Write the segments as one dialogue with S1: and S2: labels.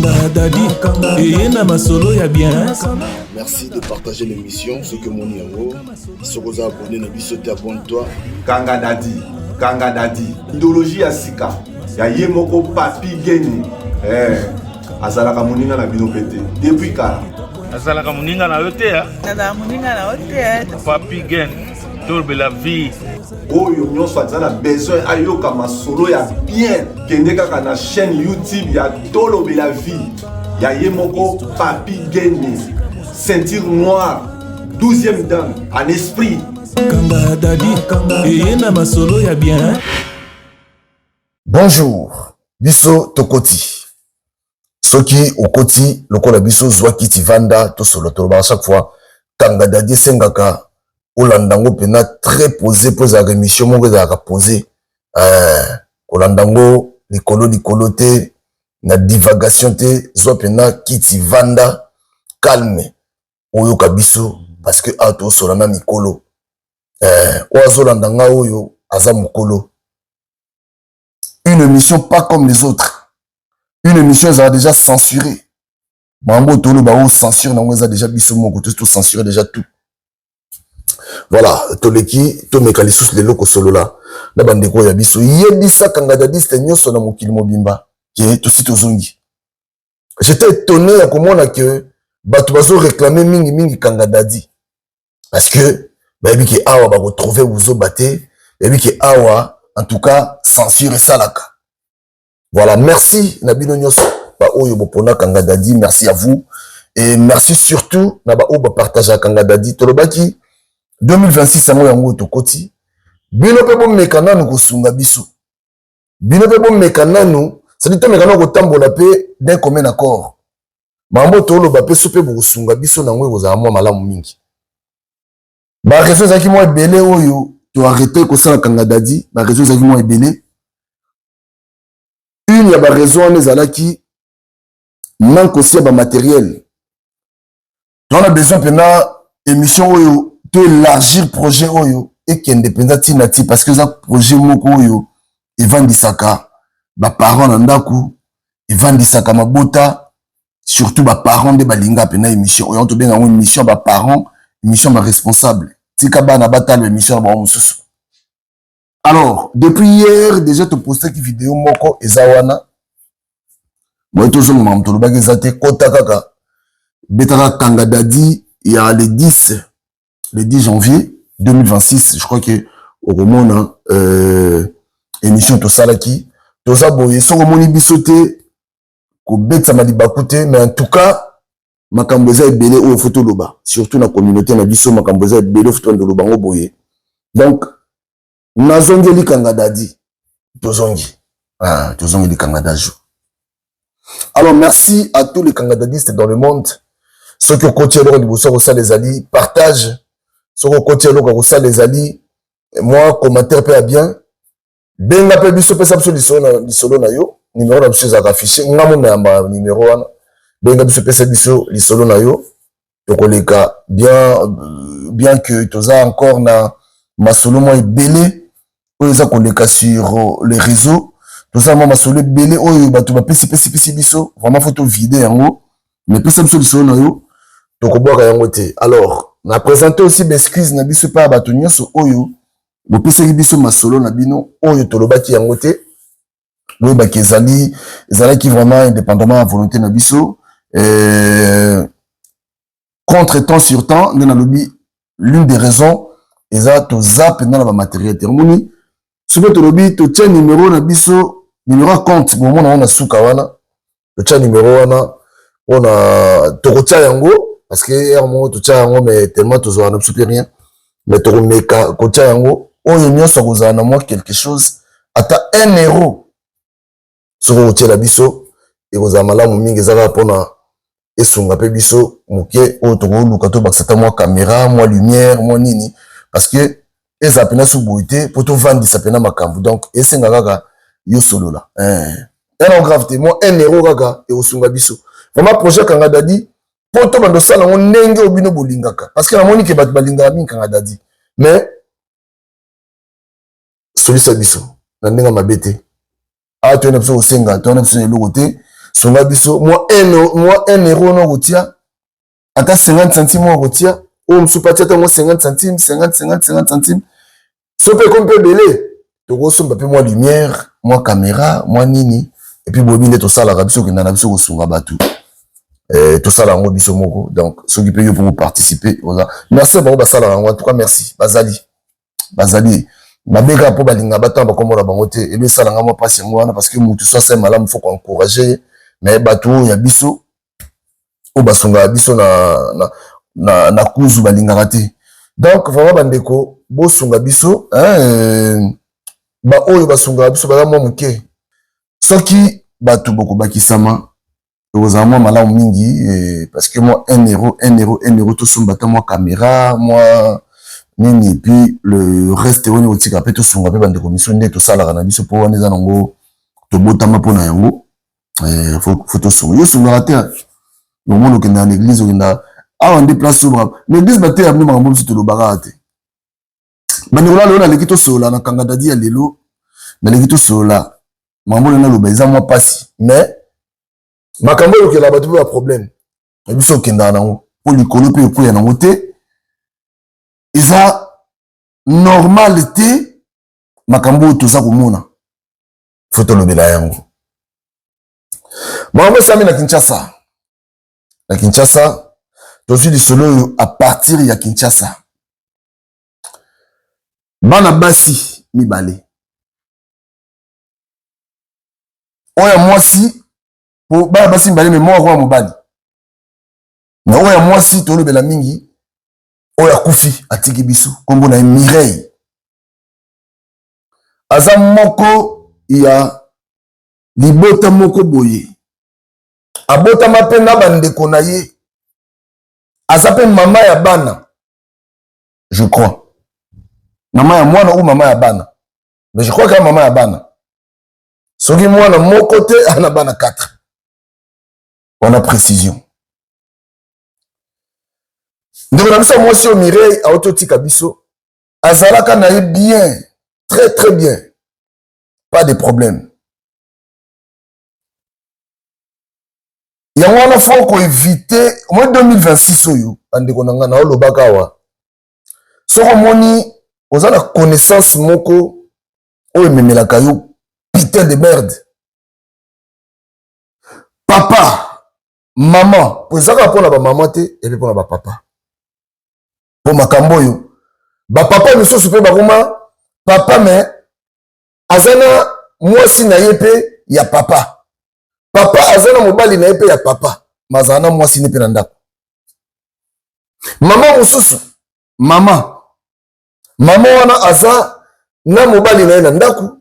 S1: Kanga Dadi eye na masolo ya bien.
S2: Merci de partager l'émission. Soki omoni yango, soki oza abonné na biso te, abonne-toi.
S3: Kanga Dadi, Kanga Dadi, idéologie ya sika ya ye moko Papi Geni, eh, azalaka moninga na bino mpe te depuis kala.
S4: Azalaka moninga na yo te.
S5: Azalaka moninga na yo te.
S4: Papi Gen, tolobela vie.
S3: Oyo nyonso aza na besoin ayoka masolo ya bien, kende kaka na chaîne YouTube ya Tolobela Vie ya ye moko Papi Gene, ceinture noire, 12e dan en esprit.
S1: Kanga Dadi eye na masolo ya bien.
S2: Bonjour, biso tokoti. Soki okoti lokola biso, zwa kiti, vanda, tosolo. Tolobaka chaque fois, Kanga Dadi esengaka olanda yango mpena très posé, mpo ezalaka émission moko ezalaka posé. Kolanda yango likolo likolo te, na divagation te. Zwa mpena kiti, vanda calme, oyoka biso, parce que awa tosola na mikolo. Oyo azolanda nga oyo aza mokolo. Une émission pas comme les autres, une émission ezala déjà censurée. Makambo oyo toloba oyo, censure nango eza déjà biso moko tocensurer déjà tout. Voilà, toleki, tomeka lisusu lelo kosolola na bandeko ya biso. Yebisa kangadadiste nyonso na mokili mobimba ke tosi tozongi. J'étais étonné ya komona ke bato bazoréclamer mingimingi Kanga Dadi, parce que bayebi ke awa bakotrouver buzoba te, bayebi ke awa en tout cas censure esalaka. Voilà, merci na bino nyonso baoyo bopona Kanga Dadi, merci à vous et merci surtout na baoyo bapartageaka Kanga Dadi. Tolobaki 2026 yango, yango tokoti. Bino mpe bomeka nanu kosunga biso, bino mpe bomeka nanu, c'est-à-dire tomeka nanu kotambola mpe d'un commun accord. Makambo toloba mpe so mpe bokosunga biso nango, ekozala mwa malamu mingi. Baraison ezalaki mwa ebele oyo toarrêter kosala Kanga Dadi. Baraison ezalaki mwa ebele. Une ya baraison wana ezalaki manque aussi ya bamatériel. Toza na besoin mpena émission oyo to élargir projet oyo, ekende mpenza ntina ti, parce que eza projet moko oyo evandisaka baparent na ndako, evandisaka mabota, surtout baparent nde balinga mpena émission oyo. Tobenga yango émission ya baparent, émission ya baresponsable. Tika bana batala émission na bango mosusu. Alors, depuis hier déjà topostaki video moko, eza wana moye. Tozonga makambo tolobaki eza te. Kota kaka, betaka Kanga Dadi ya le 10, le 10 janvier 2026, je crois que okomona émission tosalaki. Toza boye, soki omoni biso te, kobetisama libaku te. Mais en tout cas makambo eza ebele oyo faut toloba, surtout na communauté na biso. Makambo eza ebele oyo faut toloba yango boye. Donc nazongeli Kanga Dadi, tozongi, ah, tozongeli Kanga Dadi. Alors merci à tous les kangadadistes dans le monde. Soki okoti, eloko liboso ya kosala ezali partage. Soki okoti, eloko ya kosala ezali mwa commentaire mpe ya bien. Benga mpe biso, pesa biso lisolo na yo. Numero na biso ezalaka affiché, nga mo nayamba numero wana. Benga biso, pesa biso lisolo na yo, tokoleka bien. Bien que toza encore na masolo mwa ebele oyo eza koleka sur les réseaux, toza mwa masolo ebele oyo bato bapesi pesi pesi biso, vraiment faut tovider yango. Mais pesa biso lisolo na yo, tokobwaka yango te. Alors na présente aussi baexcuse na biso mpe ya bato nyonso oyo bopesaki biso masolo na bino oyo tolobaki yango te. Boyebaki ezali, ezalaki vraiment indépendamment ya volonté na biso, contre temps sur temps. Nde nalobi, l'une des raisons eza toza mpenza na bamatériel te. Omoni, soki tolobi totia numero na biso, numero ya compte, bomona wana suka wana, totia numero wana mpona tokotia yango, parce que heure moko totia yango, mais tellement tozwaka na biso mpe rien. Mais tokomeka kotia yango. Oyo nyonso akozala na mwa quelque chose, ata 1 euro, soki okotiela biso, ekozala malamu mingi. Eza kaka mpona esunga mpe biso moke oyo tokoluka tobakisa ata mwa caméra, mwa lumière, mwa nini, parce que ezala mpena so boye te mpo tovandisa mpena makambo. Donc esenga kaka yo solola ena grave te, mwa 1 euro kaka ekosunga biso vraiment. Projet Kanga Dadi, mpo tobanda osala yango ndenge oyo bino bolingaka, parce que namoni ke bato balingaka mingi Kanga Dadi. Mais solisa biso na ndenge mabe te. Awa toyena biso kosenga, toyana biso na eloko te. Sunga biso mwa 1 euro na kotia ata 50 centime mwa kotia oyo mosusu mpe atia ata mwa 50 centime, 50 50 50 centime. So mpe ekomi mpe ebele, tokosomba mpe mwa lumière, mwa caméra, mwa nini. Et puis boyebi nde tosalaka biso, okenda na biso kosunga bato, tosala yango biso moko. Donc soki mpe yo mpo koparticiper, oza merci. Bango basalaka yango, en tout cas merci. Bazali mabe kaka mpo balinga batanga bakombo na bango te. Elo esalanga mwa mpasi yango wana, parce que motu so asali malamu, faut koencourager. Mais bato oyo ya biso oyo basungaka biso na kuzu balingaka te. Donc vraiment, bandeko, bosunga biso, hein. Baoyo basungaka biso baza mwa moke. Soki bato bokobakisama, ekozala mwa malamu mingi, parce que mwa 1 euro, 1 euro, 1 euro, tosomba ata mwa caméra, mwa nini, puis le reste wana ekotika mpe tosunga mpe bandeko miso nde tosalaka na biso, mpo wana eza nango tobotama mpona yango. Faut tosunga. Yo osungaka te, omona okendaka na église, okendaka awa nde place oyo na église bateya bino makambo biso tolobaka te. Bandeko na lelo, naleki tosolola na kanga dadi ya lelo, naleki tosolola makambo oyo naloba eza mwa mpasi, mais makambo oyo okendaka bato mpe baproblème na biso okendaka nango mpo likolo mpe ekweya nango te. Eza normal te makambo oyo toza komona. Faut tolobela yango. Makambo esami na Kinshasa. Na Kinshasa, tozwi lisolo oyo à partir ya Kinshasa. Bana basi mibale, oyo ya mwasi, po bana basi mibale, mais moko ya mobali. Na oyo ya mwasi tolobela mingi, oyo akufi atiki biso, nkombo na ye Mireille. Aza moko ya libota moko boye, abotama mpe na bandeko na ye, aza mpe mama ya bana, je crois mama ya mwana ou mama ya bana, mais je crois kaka mama ya bana. Soki mwana moko te, ana bana 4 wana, précision. Ndeko na biso ya mwasi oyo Mireille auti otika biso, azalaka na ye bien, très très bien, pas de problème. Yango wana faut koéviter moi 2026 oyo. Bandeko na ngai, naolobaka awa, soki omoni oza na connaissance moko oyo ememelaka yo putain de merde, papa, mama, po eza kaka mpona bamama te, epe mpona bapapa, mpo makambo oyo bapapa misusu mpe bakoma papa, mais aza na mwasi na ye mpe ya papa, papa aza na mobali na ye mpe ya papa, ma azala na mwasi ne mpe na ndako. Mama mosusu, mama wana aza na mobali na ye na ndako,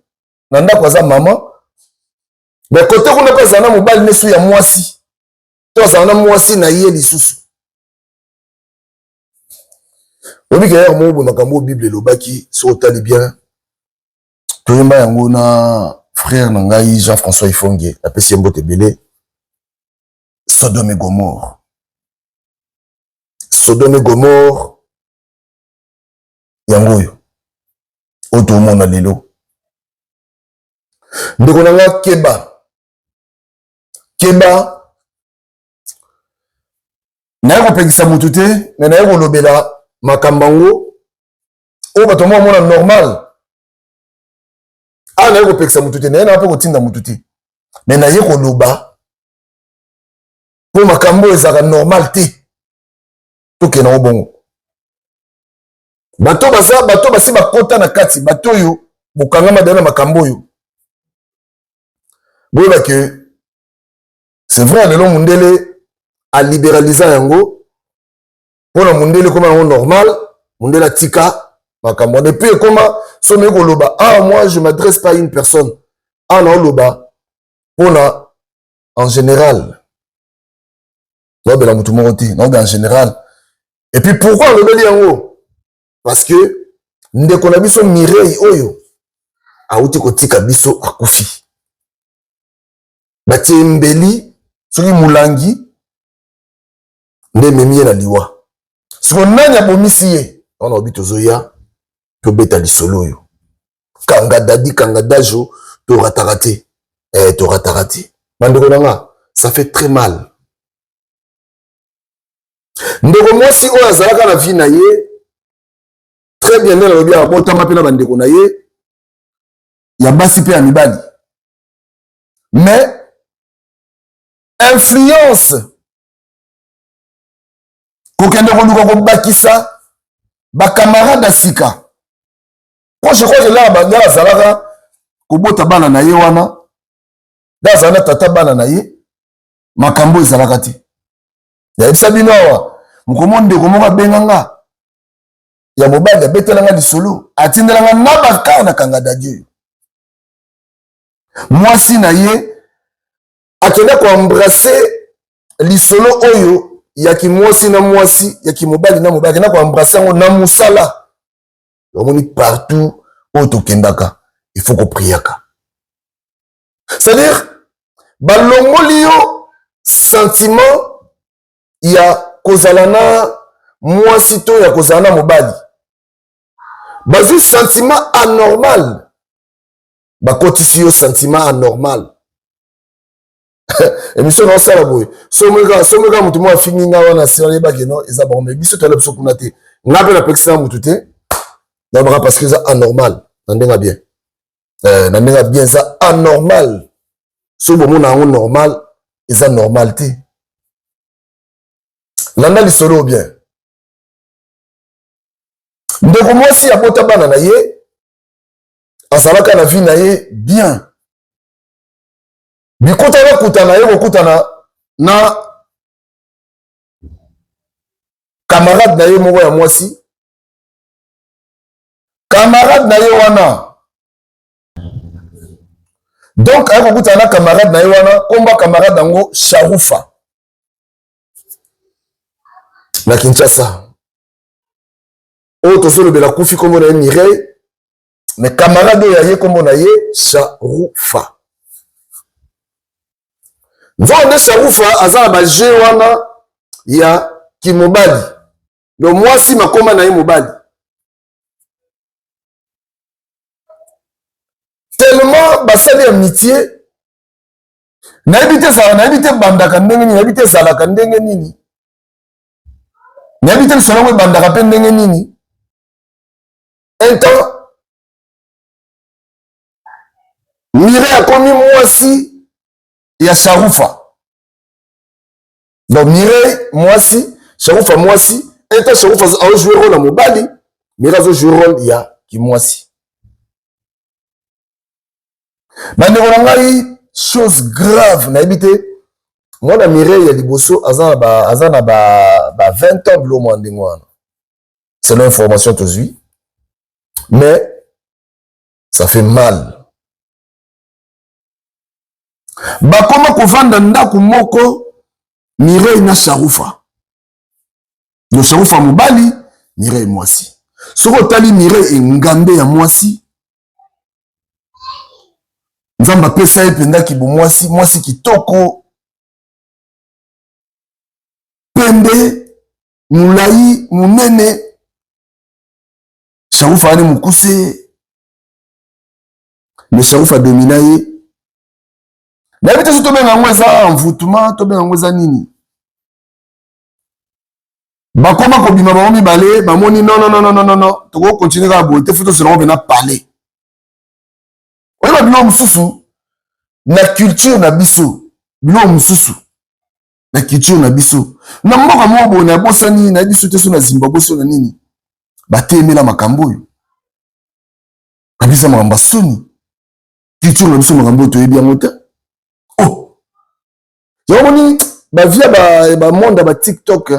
S2: na ndako aza mama, mais kote kuna mpe azala na mobali nesu ya mwasi, to azala na mwasi na ye lisusu. Oyebi ke yaka moko boye, makambo oyo Bible elobaki, soki otali bien, toyemba yango na frère na ngai Jean-François Ifonge, napesi ye mbote ebele. Sodome et Gomorre, Sodome et Gomorre, yango oyo tomona lelo. Ndeko na nga, keba, keba. Naye kopekisa motu te, mais naye kolobela makambo yango oyo bato moko bamona normal. Awa naye kopekisa motu te, naye na mpe kotinda motu te, mais naye koloba mpo makambo oyo ezalaka normal te. Tokende yango bongo. Bato baza, bato basi bakota na kati, bato oyo bokangama daya na makambo oyo, boyeba ke c'est vrai, lelo mundele alibéralisa yango. Mpona mundele ekoma yango normal, mundele atika makambo wana. Et puis ekoma so naye koloba ah, moi je m'adresse pas à une personne. Ah, naoloba mpona en général, naobela motu moko te, naobela en général. Et puis pourquoi alobeli yango? Parce que ndeko na biso Mireille oyo awuti kotika biso akufi, batie mbeli, soki molangi nde ememi ye na liwa. Siko nani abomisi ye wana? Obi tozoya tobeta lisolo oyo. Kanga dadi, kanga dajo, torataka te, torataka te. Bandeko na nga, Ça fait très mal. Ndeko mwasi oyo azalaka na vie na ye très bien, nde nalobi abotama mpe na bandeko na ye ya basi mpe ya mibali, mais influence kokende koluka kobakisa bacamarade ya sika, po je crois que la azalaka kobota bana na ye wana, nde azala na tata bana na ye, makambo ezalaka te. Nayebisa bino awa, mokomo ndeko moko abenga nga ya mobali, abetela nga lisolo, atindela nga na bakar na kanga dadi oyo mwasi na ye akenda koembrasse lisolo oyo ya kimwasi na mwasi, ya kimobali na mobali, akenda koembrasse yango na mosala. Omoni, partout oyo tokendaka, il faut kopriaka, c'est-à-dire balongoli yo sentiment ya kozala na mwasi to ya kozala na mobali, bazwi sentiment anormal, bakotisi yo sentiment anormal. Émission na osala boye, soki kaka motu moko afingi nga wana, nsima nayebaki no eza bango. Mais biso toyala biso kuna te. Nga mpe napekisi na motu te, nabaka parce que eza anormal na ndenge bien, na ndenge bien eza anormal. Soki bomona yango normal, eza normal te. Landa lisolo bien. Ndeko mwasi abota bana na ye, azalaka na vie na ye bien, bikuta bakutana ye kokutana na camarade na ye moko ya mwasi. Camarade na ye wana, donc aye kokutana na camarade na ye wana, komba camarade yango Sharufa, na Kinshasa. Oyo tozolobela kufi, nkombo na ye Mireille, mais camarade oyo aye, nkombo na ye Sharufa. Nzongo nde Sharufa aza na bajeu wana ya kimobali, donc mwasi makoma na ye mobali, tellement basali amitié. Nayebi te ezala, nayebi te ebandaka ndenge nini, nayebi te ezalaka ndenge nini, nayebi te lisolo yango ebandaka mpe ndenge nini. Un temps Mireille akomi mwasi ya Sharufa. Donc Mireille mwasi, Sharufa mwasi. Un temps Sharufa azojoue rôle ya mobali, Mireille azojoue rôle ya kimwasi. Bandeko na ngai, chose grave, nayebi te, mwana Mireille ya liboso aza na ba 20 ans, bilo mwa ndenge wana, selon information tozwi. Mais ça fait mal. Bakoma kovanda ndako moko, Mireille na Sharufa. Donc Sharufa mobali, Mireille mwasi. Soki otali Mireille, engambe ya mwasi, Nzambe apesa ye mpenza kibomwasi, mwasi kitoko, pembe, molai, monene. Sharufa ane mokuse, mais Sharufa adomina ye. Nayebi te so tobenga yango eza envoûtement, tobenga yango eza nini. Bakoma kobima bango mibale, bamoni non, non, non, non, non, non, tokokontinue kaka boye te, faut tozela yango mpena palais. Oyeba biloko mosusu na culture na biso, biloko mosusu na culture na biso, na mboka moko boye, nabosani, nayebi biso te so na Zimbabwe so na nini, bateyemela makambo oyo kabisa, makambo ya soni. Culture na biso, makambo oyo toyebi yango te. Oh, yango moni bavie ya bamonde ya baTikTok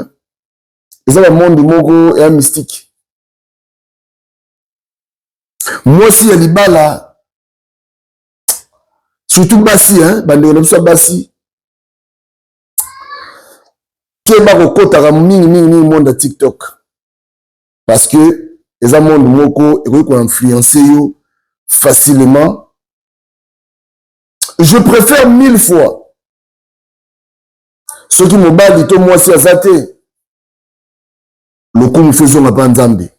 S2: eza bamonde moko ya mystique. Mwasi ya libala, surtout basi, bandeko na biso ya basi, keba kokotaka mingi mingi mingi monde ya TikTok, parce que eza monde moko ekoki koinfluence yo facilement. Je préfère mille fois, soki mobali to mwasi aza te, lokumu faut ezonga mpa Nzambe.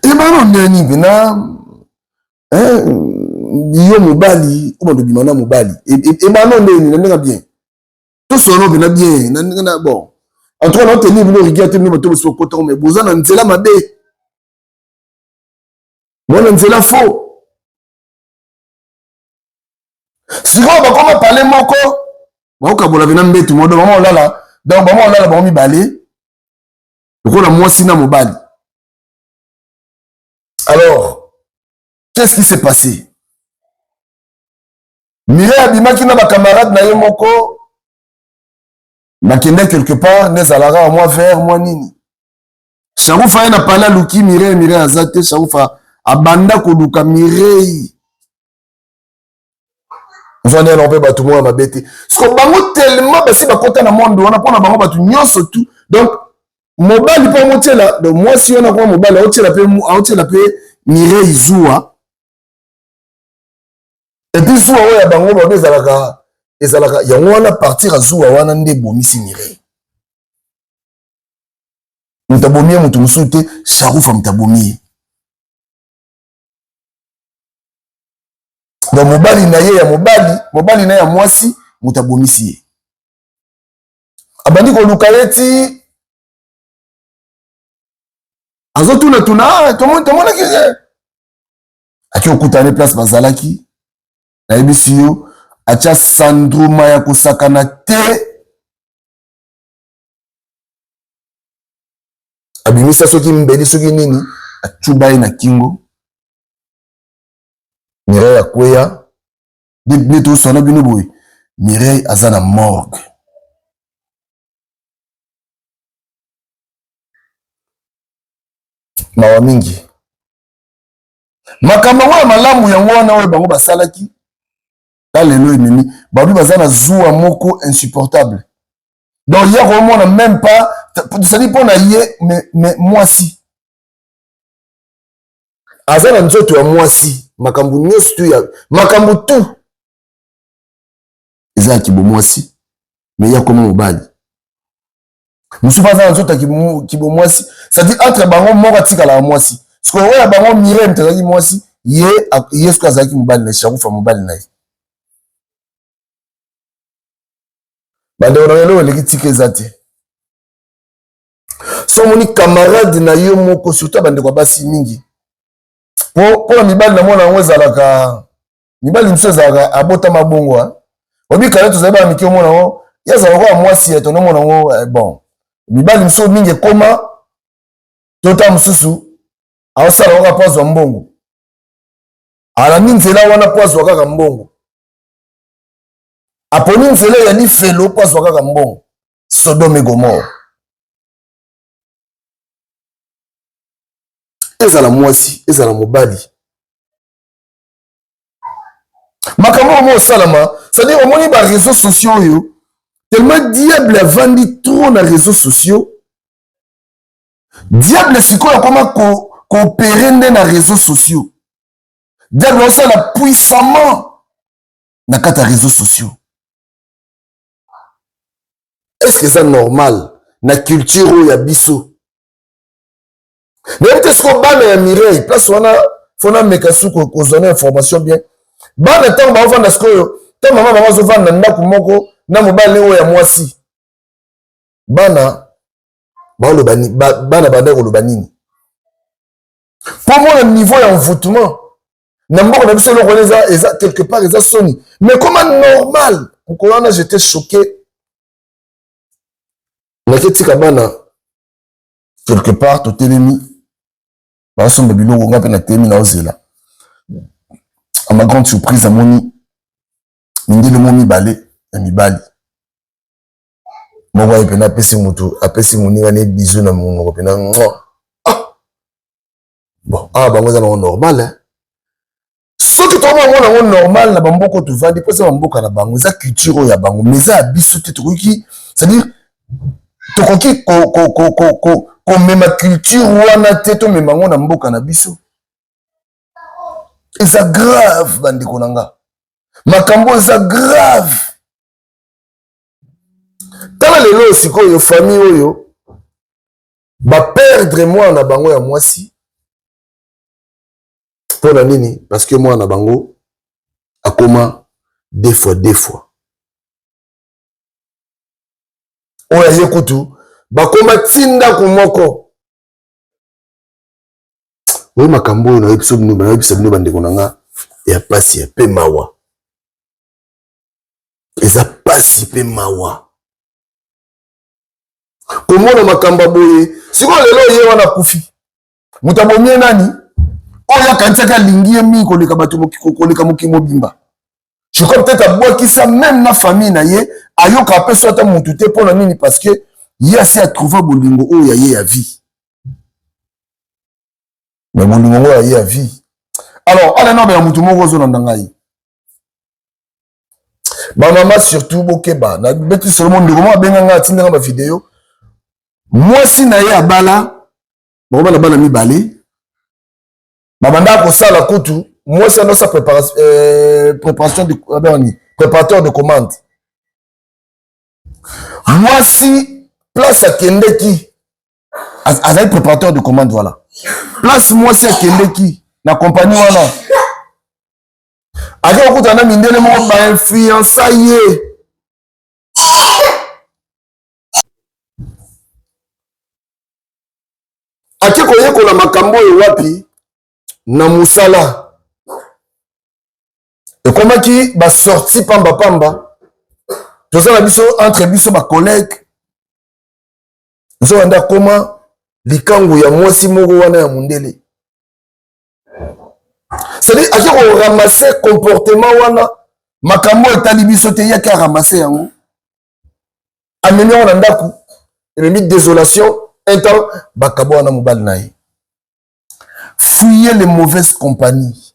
S2: Ebana nani mpena. Yo mobali obanda obima na mobali ebano ndeni na ndenge bien, tosolo mpena bien na ndenge na bon. En tout cas, naoteni bino rigueur te, bino bato bosi bokota, mais boza na nzela mabe, bona nzela faux. Sikoyo bakoma pale moko, bakokabola mpena mbetu modo, bango olala, donc bango olala bango mibale lokola mwasi na mobali. Alors, qu'est-ce qui s'est passé? Mireille abimaki na bacamarade na ye moko, bakende quelque part nde ezalaka mwa vert mwa nini. Sharufa ye na pale aluki Mireille, Mireille aza te. Sharufa abanda koluka Mireille, ozwa nde mpe bato moko ya mabe te. Siko bango tellement basi bakota na monde wana, mpona bango bato nyonso tu, donc mobali mpo amotiela, donc mwasi wana kuma mobali aotiela mpe, aotiela mpe Mireille zuwa. Et puis zuwa oyo ya bango babe ezalaka yango wana, partir ya zuwa wana nde ebomisi Mireille. Moto abomi ye moto mosusu te, Sharufa moto abomi ye. Donc mobali na ye ya mobali, mobali na ye ya mwasi, moto abomisi ye. Abandi koluka ye ti azotunatuna, tomonaki ye, aki okutana place bazalaki. Nayebisi yo, atya sandruma ya kosakana te, abimisa soki mbeli soki nini, acuba ye na kingo. Mireille akweya nde toswana bino boye. Mireille aza na morgue. Mawa mingi. Makambo yango ya malamu yango wana oyo bango basalaki ta lelo ememi babi baza na zuwa moko insupportable. Donc ye akomona même pas, c'est-à-dire mpo na ye, mais mwasi aza na nzoto ya mwasi, makambo nyonso tu ya makambo tu eza ya kibomwasi, mais ye akoma mobali. Mosusu aza na nzoto ya kibomwasi, c'est-à-dire entre bango moko atikalaka mwasi. Sikoyo oyo ya bango Mireille moto azalaki mwasi, ye sikoyo azalaki mobali na ye, Sharufa mobali na ye. Bandeko na eloko eleki tika eza te. So omoni camarade na yo moko, surtout bandeko ya basi mingi, mpo na mibali na mona yango ezalaka, mibali mosusu ezalaka abotama bongo. Obi kala tozali bana mike, omona yango ye azala lokola mwasi ya tonomona yango. Bon, mibali mosusu mingi ekoma tota mosusu aosala kaka mpo azwa mbongo, alandi nzela wana mpo azwa kaka mbongo, aponi nzela ya lifelo mpo azwa kaka mbongo. Sodome Gomorre. Ezala mwasi, ezala mobali, makambo oyo osalama, c'est-à-dire omoni ba réseaux sociaux oyo, tellement diable avandi trop na réseaux sociaux. Diable sikoyo akoma koopérer nde na réseaux sociaux. Diable osala puissamment na kati ya réseaux sociaux. Est-ce que eza normal na culture oyo ya biso? Nayebi te. Sikoyo bana ya Mireille, place wana fo nameka su kozwa na information bien. Bana ntango baovanda sikoyo, ntango mama bango azovanda na ndako moko na mobali oyo ya mwasi, bana baoloba, bana banda koloba nini? Mpo mona niveau ya envoûtement na mboka na biso, eloko wana eza quelque part eza soni, mais comment normal? Mokolo wana j'étais choqué, naketika bana quelque part, totelemi, bazosomba biloko, nga mpe natelemi naozela. À ma grande surprise, amoni mindele mo mibale ya mibali, moko aye mpena apesi motu, apesi moninga ne bizu na monoko mpena mwa. Ah bon, awa bango eza nango normal, hein? Soki tokomona yango normal na bamboka oyo tovandi, mpo eza bamboka na bango, eza culture oyo ya bango, mais eza ya biso te. Tokoki, c'est-à-dire tokoki komema culture wana te, tomema yango na mboka na biso. Eza grave, bandeko na nga, makambo eza grave. Tala lelo sikoyo famille oyo baperdre mwana na bango ya mwasi. Mpo na nini? Parce que mwana na bango Akoma deux fois deux fois. Oyo aye kutu bakoma ti ndako moko. Oyo makambo oyo nayebisa bino, nayebisa bino bandeko na nga ya pasi ya pe mawa. Eza pasi pe mawa. Komona makambo ya boye, sikoyo lelo ye wana akufi. Moto abomi ye nani? Oyo akanisaki alingi ye mingi koleka bato, koleka mokili mobimba. Je crois peut-être abwakisa même na famille na ye, ayoka ape so ata motu te. Mpo na nini? Parce que ye asi atrouva bolingo oyo ya ye ya vie. Mais bolingo ngo ya ye ya vie. Alors, ala na ya motu moko ozolanda ngai. Bamama surtout bokeba. Na beti solo ndeko moko abenga ngai, atindanga ba video. Mwasi na ye abala, bango bana bana mibale. Babanda kosala kutu mwasi anosa préparation, préparation de, préparateur de commande. Mwasi place akendeki azali préparateur de commande, voilà. Place mwasi akendeki na compagnie wana, ake kokutana na mindele moko bainfluença ye. Ake koyekola makambo oyo wapi na mosala. Ekomaki basorti pamba-pamba, toza na biso entre biso bacollègue. Nzoka nde akoma likangu ya mwasi moko wana ya mondele. C'est-à-dire ake koramasser comportement wana, makambo etali biso te, yaki aramasser yango, amemi yango na ndako, ememi désolation. Un temps bakabo wana mobali na ye. Fuyez les mauvaises compagnies,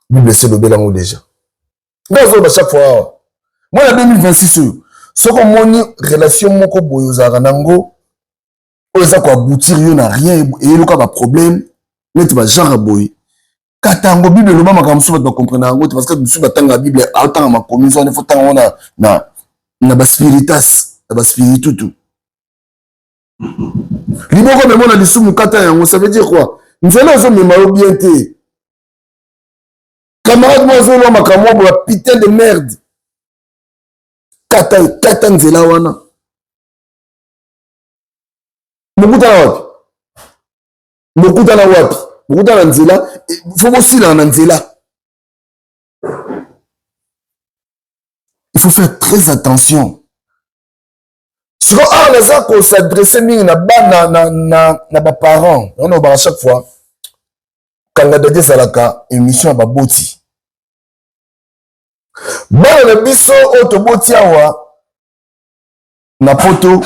S2: Bible esi elobeli yango déjà. Nde azoloba chaque fois awa, mwana 2026 oyo, soki omoni relation moko boye ozalaka nango oyo eza koaboutir yo na rien, eyeluka baproblème neti bagenre ya boye, kata yango. Bible eloba makambo mosusu, bato bacomprendre yango te, parce que mosusu batanga Bible, aotanga makomi wana, ifo tanga yango na baspiritas, na baspiritutu. Liboko memona lisumu, kata yango. Ça veut dire quoi? Nzela ozomema yo bien te. Camarade mo azolwa makambo boya, putain de merde, kata, kata nzela wana. Bokutana wapi? Bokutana wapi? Bokutana na nzela, faut bosilana na nzela. Il faut faire très attention. Sikoyo awa naza kos'adresser mingi na bana, na baparent. Yango nalobaka chaque fois, Kanga Dadi ezalaka émission ya baboti. Bana na biso oyo toboti awa na poto,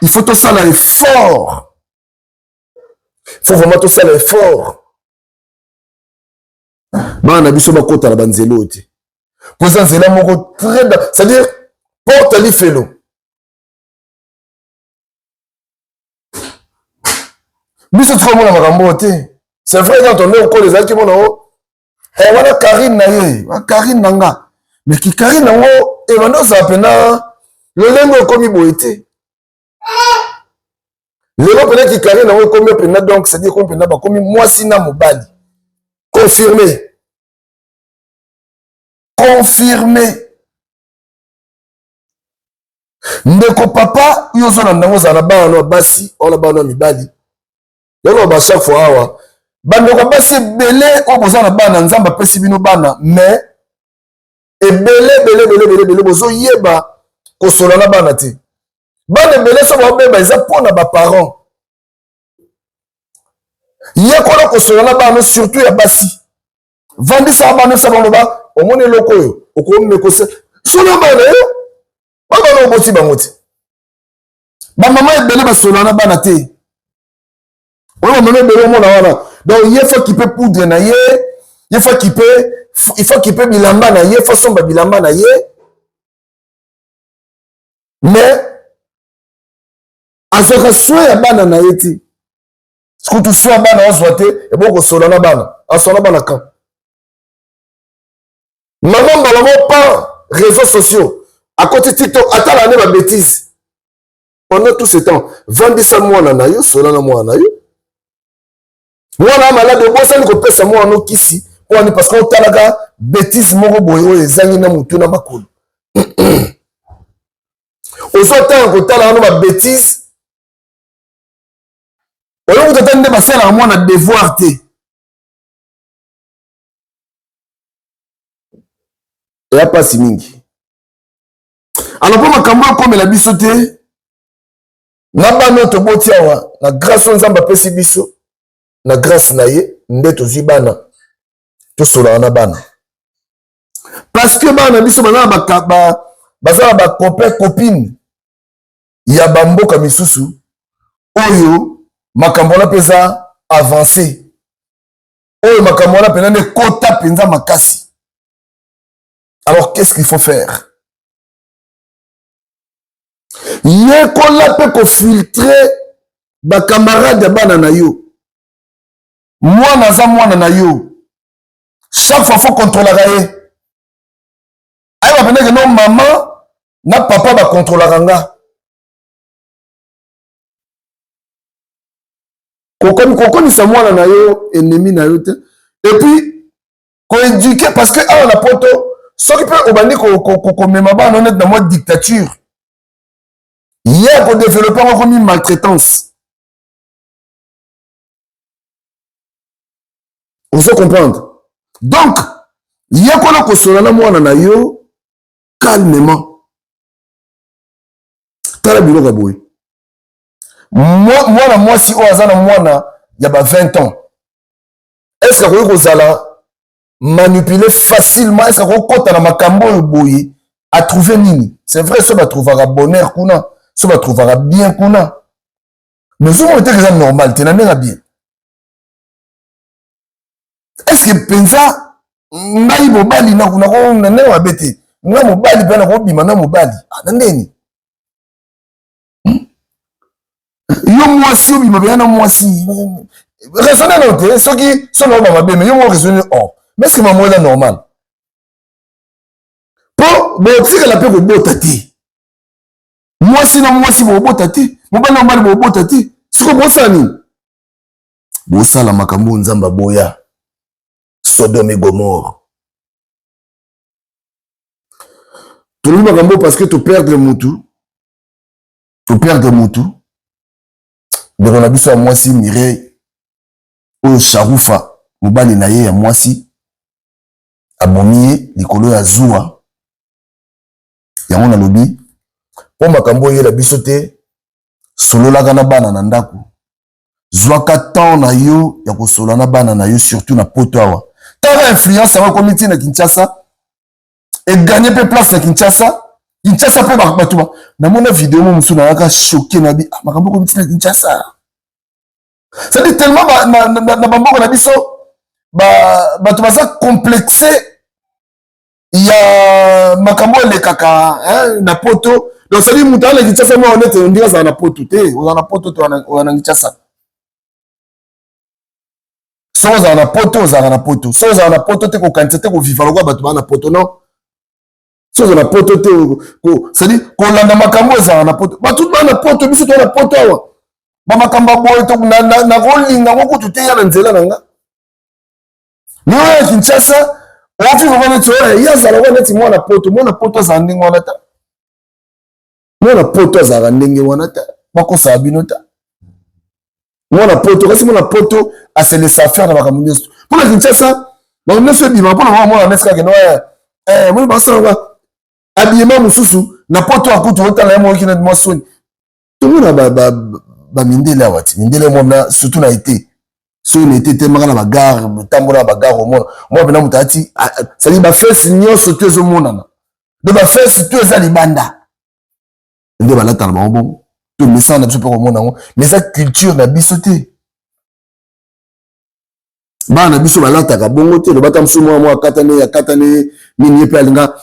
S2: il faut tosala effort, il faut vraiment tosala effort, bana na biso bakota na banzela oyo te, po eza nzela moko très, c'est-à-dire porte lifelo. Biso tikomona makambo oyo te. C'est vrai, quand on est okolo, ezalaki mona o wana Karine na ye, Karine na nga, mais ki Karine yango ebanda ozala mpena lolenge ekomi boye te. Lelo mpena ki Karine yango ekomi mpena, donc c'est-à-dire ekomi mpena bakomi mwasi na mobali, confirmé, confirmé. Ndeko papa, yo ozolanda yango, ozala na bana no ya basi wana, bana ya mibali. Yango ba chaque fois awa, bandeko basi ebele oyo boza na bana, Nzambe apesi bino bana, mais ebele ebele ebele ebele ebele bozoyeba kosola na bana te. Bana ebele so babeba, eza mpona baparent. Yekola kosola na bana, surtout ya basi. Vandisaka bana, osa bango ba omoni eloko oyo okomekose solo bana yo, babana oboti bango te. Bamama ebele basola na bana te. Oyo bamama ebele omona wana, donc ye faut kipe poudre na ye, ye faut kipe, il faut kipe bilamba na ye, faut somba bilamba na ye, mais azwaka soin ya bana na ye te. Kutu soin ya bana azwa te, eboko kosola na bana, asola na bana kan mama mbala mo par réseaux sociaux, akoti TikTok, atala nde babêtises pendant tout ce temps. Vandisa mwana na yo, sola na mwana na yo. Mwana ya malade, obosani kopesa mwana no kisi. Mpo wani? Parce que otalaka bêtise moko boye oyo ezangi na motu na makolo. Ozotanga kotala wana ba bêtise oyo kutu ata nde basalaka mwana devoir te. Eya mpasi mingi. Alors mpo makambo ekomela biso te na bana oyo toboti awa, na grâce oyo Nzambe apesi biso, na grâce na ye nde tozwi bana, tosolaka na bana, parce que bana na biso baza na bacopain copine ya bamboka misusu oyo makambo wana mpe eza avancé, oyo makambo wana mpenza nde kota mpenza makasi. Alors qu'est-ce qu'il faut faire? Yekola mpe kofiltre bacamarade ya bana na yo. Mwana aza mwana na yo, chaque fois faut kontrolaka ye, ayeba mpenza ke no mama na papa bakontrolaka nga. Kokomisa mwana na yo ennemi na yo te, et puis koéduquer, parce que awa na poto, soki mpe obandi komema bana neti na mwa dictature, ye akodévelopper yango, komi maltraitance. Ozo comprendre? Donc yekola kosola na mwana na yo calmement. Tala biloko ya boye, mwana mwasi oyo aza na mwana ya ba 20 ans, est ce que akoki kozala manipuler facilement? Est ce que akokɔta na makambo oyo boye atrouve nini? C'est vrai, so batrouvaka bonheur kuna, so batrouvaka bien kuna, mais ozomona teke eza normal te na ndenge ya bien. Est ce que mpenza ngai mobali na ndenge mabe te, ngai mobali mpe nakobima na mobali na ndeni? Yo mwasi obima mpenza na mwasi, raisonne no te. Soki so na oba mabe, mais yo mo raisonne or, mais est ce que mamo eza normal? Mpo botikala mpe kobota te, mwasi na mwasi bobota te, mobali na mobali bobota te. Sikoyo bosala nini? Bosala makambo oyo Nzambe aboya, Sodome et Gomorre. Tolobi makambo parce que toperdre mutu, toperdre mutu, ndeko na biso ya mwasi Mireille, oyo Sharufa, mobali na ye ya mwasi, abomi ye likolo ya zuwa. Yango nalobi mpo makambo oyela biso te. Sololaka na bana na ndako, zwaka temps na yo ya kosola na bana na yo, surtout na poto awa. Tala influence yango ekomi ntina Kinshasa, eganye mpe place na Kinshasa. Kinshasa mpe bato, namona video mo mosusu, nayaka choqué na bi makambo ekomi ntina Kinshasa. C'est-à-dire tellement na bamboka na biso bato baza complexe ya makambo elekaka na poto. Donc c'est-à-dire moto ala Kinshasa mwa nete ndenge azala na poto te. Ozala na poto te, ozala na Kinshasa. Soki ozala na poto, ozalaka na poto. Soki ozala na poto te, kokanisa te kovivre lokola bato baa na poto. Non, soki ozala na poto te, c'est-à-dire kolanda makambo ezalaka na poto, bato baa na poto, biso toa na poto awa, bamakambo ya boye nakolinga ngo kutu te ya na nzela na nga. Lelo ya Kinshasa ovivre wana neti oyo ye azala wana neti mwana poto. Mwana poto azala ndenge wana ta, mwana poto azalaka ndenge wana te, bakosala bino te. Mwana poto, kasi mwana poto aselesa affaire na makambo nyonso. Mpona Kinshasa makambo nyonso ebima mpona mwana mwana nesi kaka no moni basala habillement mosusu na poto akutu otala ye moki na mwa soni. Tomona bamindele awa ti mindele mona, surtout na été, soki na été temaka na bagare, tambola na bagare, omona mwa mpena moto ati, c'est-à-dire bafesses nyonso to ezomonana, donc bafesses to eza libanda nde balata na bango bongo. To mesana na biso mpe komona yango, mais eza culture na biso te. Bana na biso balataka bongo te. Lobata mosusu mwana mwa akatani, akatani nini, ye mpe alinga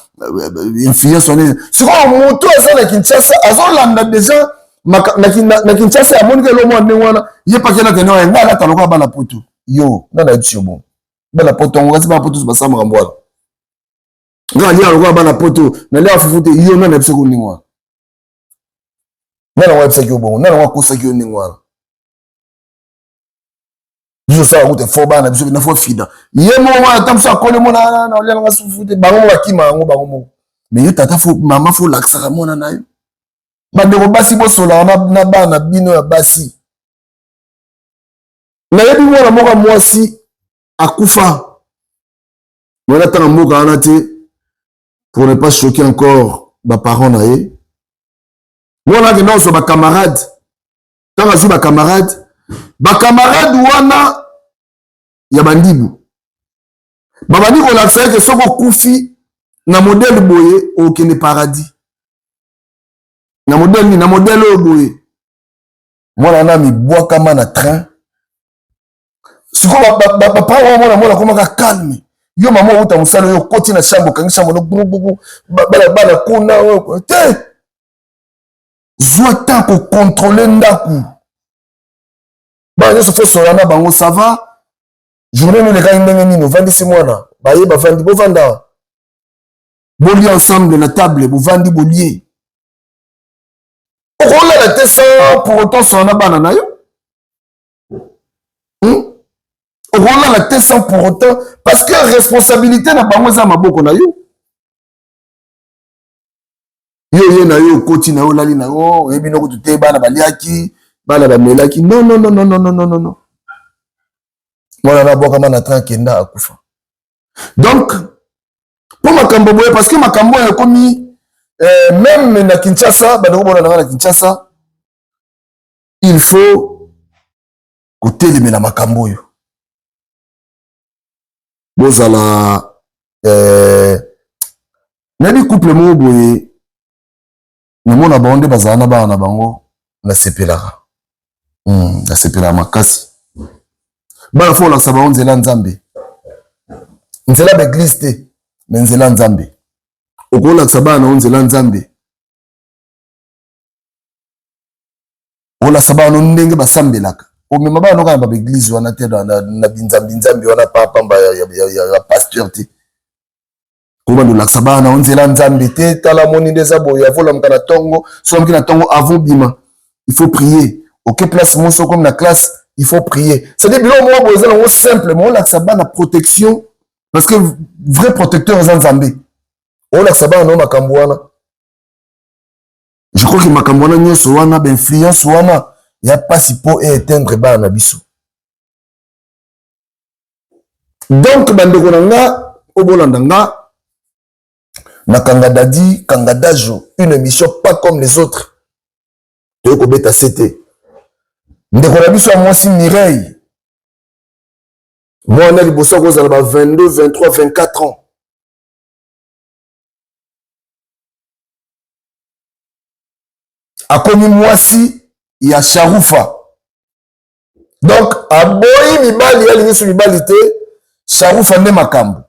S2: influence wana. Sikoyo moto aza na Kinshasa azolanda deja na Kinshasa, amoniki elo mwa ndenge wana, ye paki alata ndenge wana. Ngai alata lokola bana poto. Yo nga nayebi yo bongo, bana poto yango, kasi bana poto basala makambo wana. Ngai alia lokola bana poto, nalia fufu te. Yo nga nayebisaki yo ndenge wana? Nga nango ayebisaki yo bongo? Nga nango akosaki yo ndenge wana? Biso osala kuta fo bana biso na fo fida ye moko wana ata mosu akoli mona na olia nanga sufu te, bango moko bakima yango bango moko. Mais yo tata fo mama fo olakisaka mwana na yo. Bandeko basi bosolaka na bana bino ya basi. Nayebi mwana moko ya mwasi akufa mwana ntanga mboka wana te, pour ne pas choquer encore baparent na ye. Mwana akenda kozwa bacamarade, ntango azwi bacamarade, bacamarade wana ya bandibu babandi kolakisa eke soki okufi na modele boye okende paradis, na modele nini, na modele oyo boye. Mwana wana mibwakama na train. Sikoyo baparent wana mwana mwana akomaka calme. Yo mama outa mosala, oyo okoti na chambre, okangi chambre no bububu, bana bana kuna oyo te. Zwa temps kocontrole ndako, bana nyonso fo sola na bango. Ça va, journée nini elekaki ndenge nini? Ovandisi mwana, baye bavandi, bovanda bolie ensemble na table, bovandi bolie. Okolala te sans pour autant sola na bana na yo, Okolala te sans pour autant, parce que responsabilité na bango eza maboko na yo. Yo ye na yo okoti na yo, olali na yo, oyebi noko te bana baliaki, bana bamelaki. Non, non, non, non, non, non, non, non. Mwana na abwakama na train, akenda akufa. Donc mpo makambo boye, parce que makambo oyo ekomi même na Kinshasa. Bandeko bona nanga na Kinshasa, il faut kotelemela makambo oyo. Bozala nayebi couple moko boye, namona bango nde bazala na bana na bango, nasepelaka, nasepelaka makasi. Bana fo olakisa bango nzela Nzambe, nzela baeglise te, me nzela Nzambe. Okolakisa bana na yo nzela Nzambe, olakisa bana no ndenge basambelaka. Omema bana no kaka na baeglise wana te, na binzambi-nzambi wana pamba ya pasteur te. Kobanda olakisa bana na yo nzela Nzambe te. Tala, moni nde eza boye, avolamuka na ntongo, so olamuki na ntongo, avant bima, il faut prier. Oke place moso comme na classe, il faut prier. C'est-à-dire biloko moko boye eza nango simple, mais olakisa bana protection, parce que vrai protecteur eza Nzambe. Olakisa bana na yo makambo wana. Je crois que makambo wana nyonso wana, bainfluence wana ya mpasi mpo eéteindre bana na biso. Donc bandeko na nga oyo bolanda nga na Kanga Dadi Kanga Dajo, une émission pas comme les autres, toyei kobeta se te. Ndeko na biso ya mwasi Mireille, mwana liboso akozala ba 22, 23, 24 ans, akomi mwasi ya Sharufa. Donc aboyi mibali, alingi so mibali te, Sharufa nde makambo.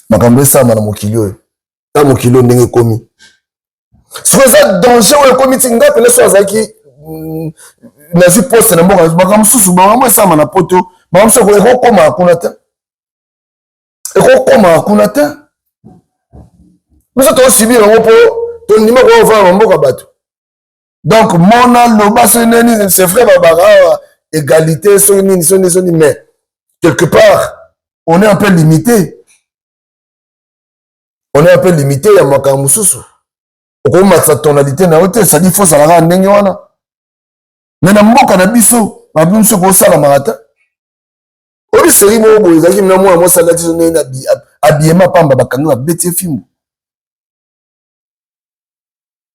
S2: Makambo esalama na mokili oyo, ta mokili oyo ndenge ekomi sikoyo, eza danger oyo ekomi ti nga pene so azalaki nazwi poste na mboka. Makambo mosusu, makambo esalama na poto, makambo mosusu ekokómaa kuna te, ekokómaa kuna te. Biso tosubir yango mpo tondima koovanda na mboka bato. Donc mona loba soki nini, c'est vrai babaka awa égalité soki nini soki nini soki, mais quelque part on est un peu limité, on est un peu limité ya makambo mosusu. Okomatisa tonalité na yo te, c'est-à-dire faut ozalaka ndenge wana. Mais na mboka na biso, mabi mosusu ekosalamaka te. Oyebi série moko boye ezalaki na mwana mwasi alati so ndenge abiema pamba, bakangi, babeti ye fimbu.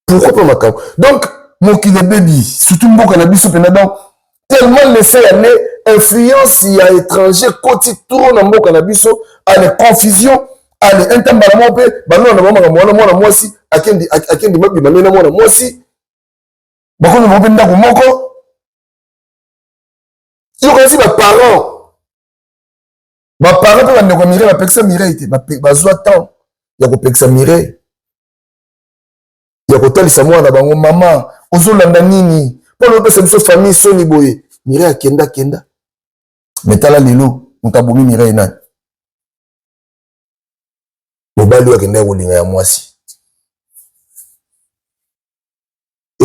S2: Pourquoi pas makambo? Donc mokili ebebi, surtout mboka na biso mpena. Donc tellement laisser aller, influence ya étranger koti trop na mboka na biso. Ale confusion, ale intambala moko mpe balona na bango makambo wana. Mwana mwasi akendi mabima nde na mwana mwasi, bakomi bango mpe ndako moko. Yokanisi baparent, baparent mpe bandeko ya Mireille bapekisa Mireille te. Bazwa temps ya kopekisa Mireille, ya kotalisa mwana na bango: mama, ozolanda nini mpo na opesa biso famille soni boye? Mireille akenda akenda, me tala lelo, moto abomi Mireille nani? Mobali oyo akendaki kolinga ya mwasi.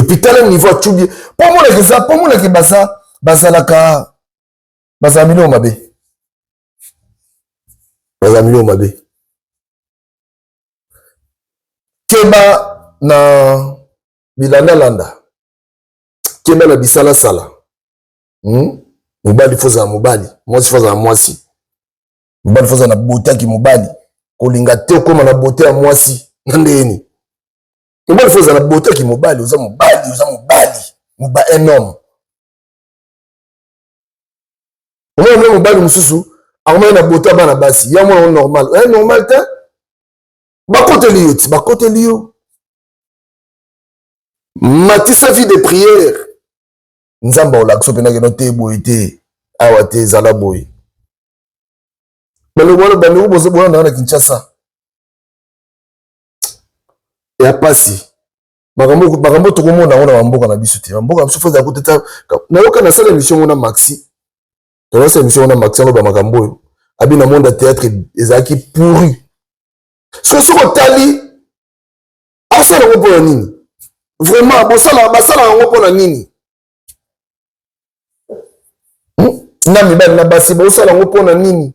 S2: Et puis tala niveau acubi mpo omonaka eza, mpo omonaka baza bazalaka bazala milimo mabe, bazala milimo mabe. Keba na bilandalanda, keba na bisalasala. Mobali faut ozala mobali, mwasi faut azala mwasi. Mobali faut azala na beauté ya kimobali, kolinga te okóma na beauté ya mwasi na ndeni. Mobali faut ozala na beauté ya kimobali, oza mobali, oza mobali, un homme. Omona mpe mobali mosusu akomaki na beauté ya bana basi, ya mwana normal, oya normal te, bakoteli yo ti bakoteli yo. Matisa vie de prière, Nzambe akolakisa mpenza keno te boye te, awa te, ezala boye. Bandeko wana, bandeko bolandaka na Kinshasa ya pasi, makambo tokomona yango na bamboka na biso te. Bamboka na biso faut ezala kuteta. Nayoka nasala émission ngo na Maxi, tozasala émission ngo na Maxi, aloba makambo oyo abi na monde ya théâtre ezalaki pourri. Soki otali, asala yango mpona nini? Vraiment, bosala, basala yango mpona nini? Na mibali na basi, bosala yango mpona nini?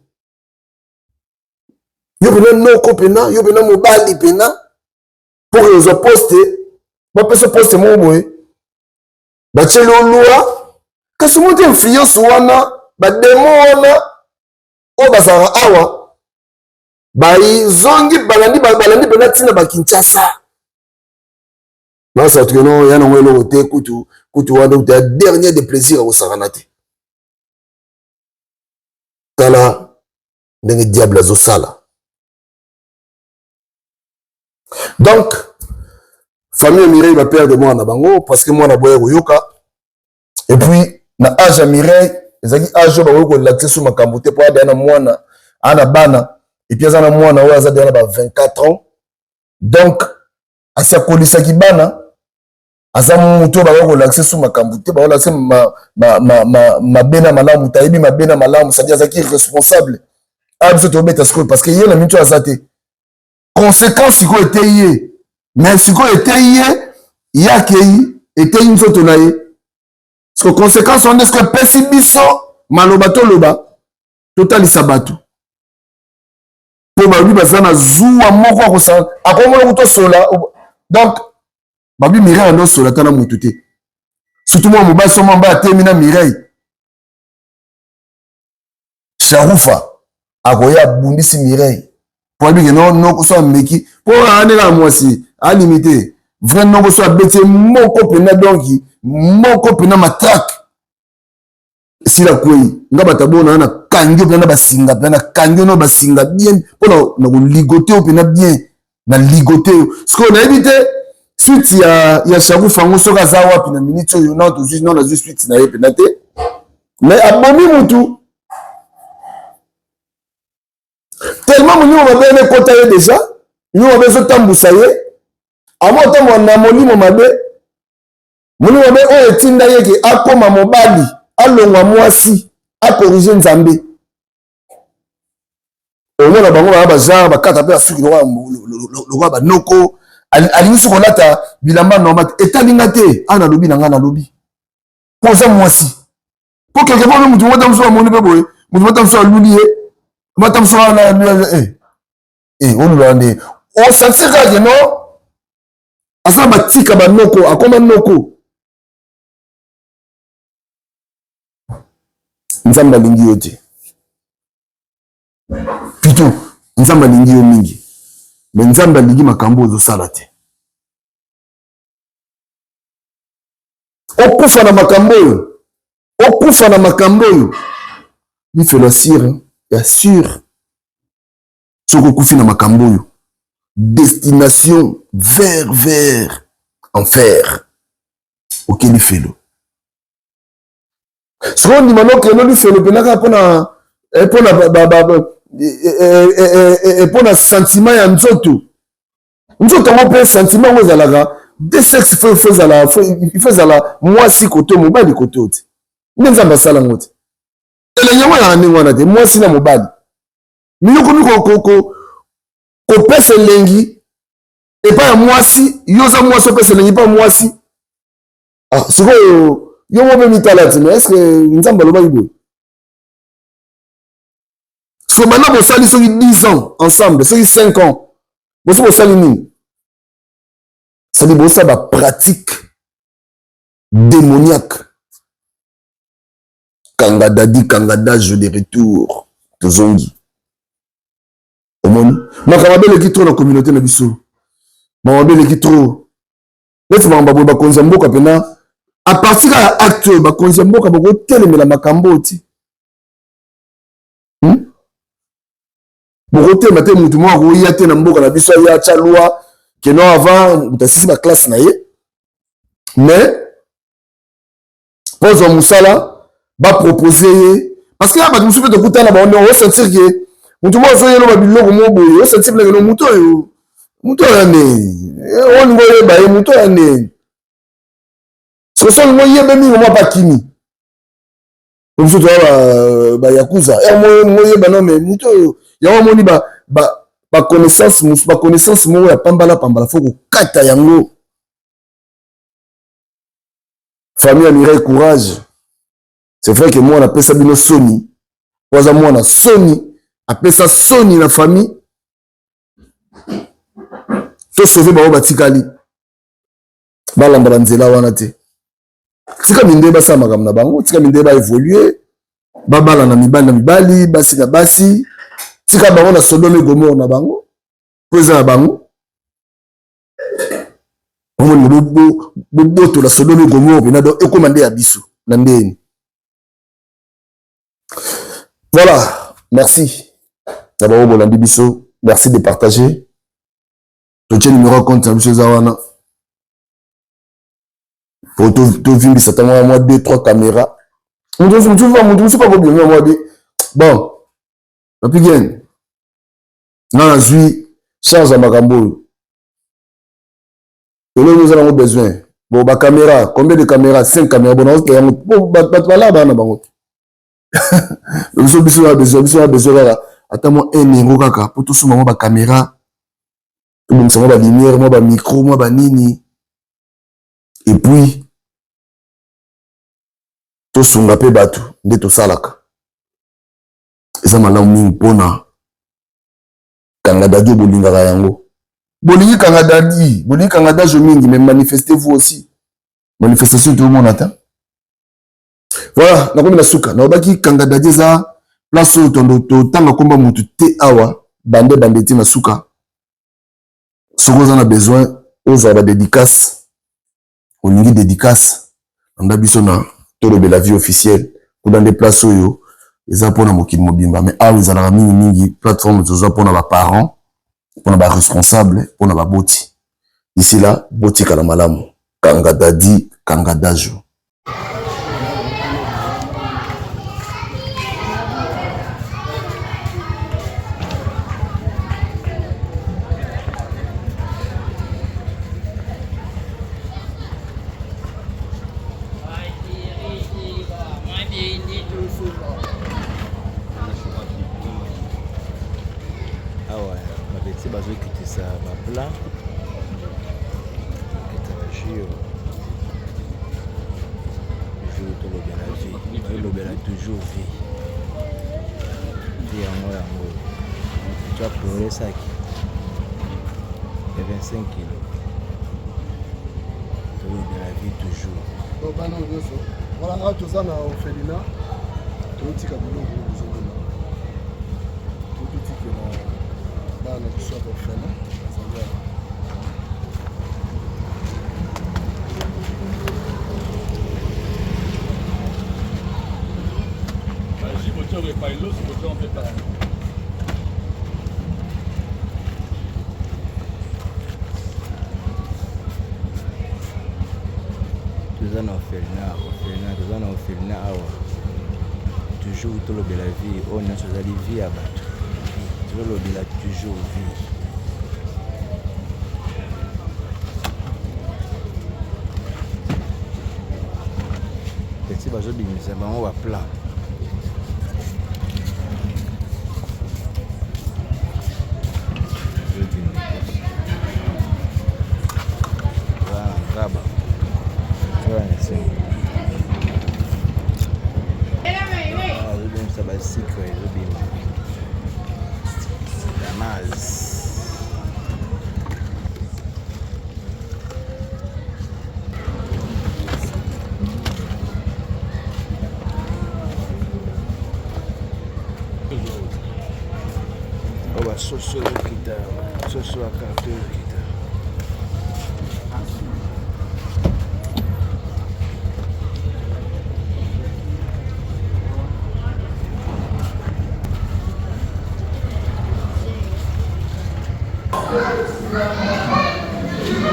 S2: Yo mpena noko, mpena yo mpena mobali, mpena mpo ke ozwa poste, bapesa poste moko boye, batieli olwa, kasi omoni te influence wana, badémons wana oyo bazalaka awa bazongi, balandi, balandi mpena ntina bakinshasa, basala tuke no ya nango eloko te. Kutu kutu wana kutu ya dernier de plaisir, akosakana te. Tala ndenge diable azosala. Donc famille ya Mireille baperdre mwana na bango parce que mwana boya koyoka. Et puis na âge ya Mireille ezalaki âge oyo bakoki kolakisa so makambo te, mpo adeya na mwana, aa na bana, et puis aza na mwana oyo aza deya na ba 24 ans. Donc asi akolisaki bana, aza motu oyo bakoki kolakisa so makambo te, bakolakisa mabe na malamu te, ayebi mabe na malamu, c'est-à-dire azalaki responsable. Awa biso tobeta sikoyo parce que ye na miniti oyo aza te. Conséquence sikoyo eteyi ye, mais sikoyo eteyi ye, ye akei, eteyi nzoto na ye. Siko conséquence wana siko epesi biso maloba toloba, totalisa bato, mpo balobi baza na zuwa moko akosala, akomona kuta osola. Donc babi Mireille ando osola ata na motu te, surtout mwa mobali. So mwa mobali atemi na Mireille, Sharufa akoya abundisi Mireille, po abike noko so ameki, mpo ane kaka mwasi alimite vrai noko so abeti ye moko mpena, donc moko mpena matraque esila kwei. Nga bato abona na kangi yo mpena na basinga, mpena na kangi yo na basinga bien, mpo na koligote yo mpena bien, na ligote yo. Sikoyo nayebi te suite ya Sharufa yango soki aza wapi na minute oyo. Na tozwi, na nazwi suite na ye mpena te, mais abomi mutu tellement molimo mabe wana ekɔta ye déjà. Molimo mabe ezotambusa ye, amo otambola na molimo mabe. Molimo mabe oyo etinda ye ke akóma mobali, alongwa mwasi, acorriger Nzambe. Omona bango baya bagenre bakata mpe basuki lokola banoko, alingi soki kolata bilamba normal te. Etalinga te. Awa nalobi na ngai, nalobi mpo oza mwasi, mpo quelque part motu moko ta mosusu amoni mpe boye, motu moko ta mosusu aluli ye, mata mosusu wana olula nde osentir kaka ke non, aza batika banoko, akoma noko. Nzambe alingi yo te, plutôt Nzambe alingi yo mingi, mais Nzambe alingi makambo ozosala te. Okufa na makambo oyo, okufa na makambo oyo, lifelo ya sûr, ya sûr. Soki okufi na makambo oyo, destination vers enfer, oke lifelo. Soki ondima nokende lifelo mpena kaka mpona sentiment ya nzoto, nzoto yango mpe sentiment yango ezalaka de sexe, faut ezala, il faut ezala mwasi kote, mobali kote te. Nde Nzambe asala yango te, elengi yango ezalaka ndenge wana te. Mwasi na mobali miyokomi kopesa elengi epai ya mwasi, yo oza mwasi, opesa elengi epai ya mwasi. Ah, sikoyo yo moko mpe mitala ti, mais est ce que Nzambe alobaki boye? So banda bosali soki 10 ans ensemble, soki 5 ans, bosi bosali nini? Sadi bosala bapratique démoniaque. Kanga Dadi, kanga dage de retour, tozongi. Omoni makambo mabe eleki trop na communauté na biso, makambo mabe eleki trop. Neti makambo boye, bakonzi ya mboka mpena, à partir ya acte oyo, bakonzi ya mboka bakotelemela makambo oyo ti Bokotema te, motu moko akoya te na mboka na biso, aya atya loi keno avant moto asisi baklasse na ye, mais mpo azwa mosala bapropose ye, parce que ya bato mosusu mpe tokutana bango ndenge osentir ke motu moko azoyela babiloko moko boye, osentir ndenge motu oyo, motu oyo ya ndenge olingi oyeba ye, motu oyo ya ndenge soki olingi oyebe mingi mwa pakimi biso toya bayakuza olingi oyeba no, me motu oyo yango amoni baconnaissance, baconnaissance moko ya pambala pambala, fo kokata yango. Famille ya Mireille, courage. C'est vrai que mwana apesa bino soni, po aza mwana soni, apesa soni na famille. Tosauve bango, batikali balanda banzela wana te. Tika mindele basala makambo na bango, tika mindele baévolue, babala na mibali na mibali, basi na basi. Tika bango na Sodome Gomore na bango, mpo eza na bango. Omoni, bobotola Sodome Gomore mpena, donc ekóma nde ya biso na ndeni. Voilà, merci na bango bolandi biso, merci de partager. Totie numéro ya compte na biso eza wana po tovimbisa ta mwa mwa 2 3 caméra. Mutu mosusu akobima mwa bi bon Papi Gen, nga nazwi charge ya makambo oyo, eloko oza nango besoin. Bon, bacaméra, combien de caméra? 5 caméra. Bon, naote yango, bato balaa bana bango te. Biso na besoin, biso na besoin kaka ata mwa 1 euro kaka po tosomba mwa bacaméra, tobongisa mwa balumière, mwa bamicro, mwa banini, et puis tosunga mpe bato nde tosalaka. Eza malamu mingi mpona Kanga Dadi oyo bolingaka yango. Bolingi Kanga Dadi, bolingi Kanga Dajo mingi, mais manifestez-vous aussi. Manifestation toomona ta. Voilà, nakomi na suka. Nalobaki Kanga Dadi eza place oyo totanga komba motu te awa, bande bande ti na suka. Soki oza na besoin ozwa badédicace, olingi dédicace, landa biso na Tolobela Vie officielle. Kuna nde place oyo eza mpona mokili mobimba, mais awa ezalaka mingimingi plateforme tozwa mpona baparent, mpona baresponsable, mpona baboti. D'ici là, botikala malamu. Kanga Dadi, kanga Dajo.
S6: Awa bapeti bazokitisa baplat, kokita bajus. Toujours tolobela vie, tolobela toujours vie, vie yango yango. Tya plore saki ya 25 kilo. Tolobela vie toujours.
S7: Donc bana oyo nyonso, voilà, awa toza na orphelinat, totika biloko ozomona, totikela bana na biso ya orphelin bazali awa.
S6: Toza na orphelinat, orphelinat, toza na orphelinat awa. Toujours tolobela vie, oyo nyonso ezali vie ya bato. Tolobela toujours vie. Petit bazobimisa bango baplat. Ngaba. Azobimisa ba sucre ezobima. Damas. Oyo basoso ezokita, soso ya karton ezokita.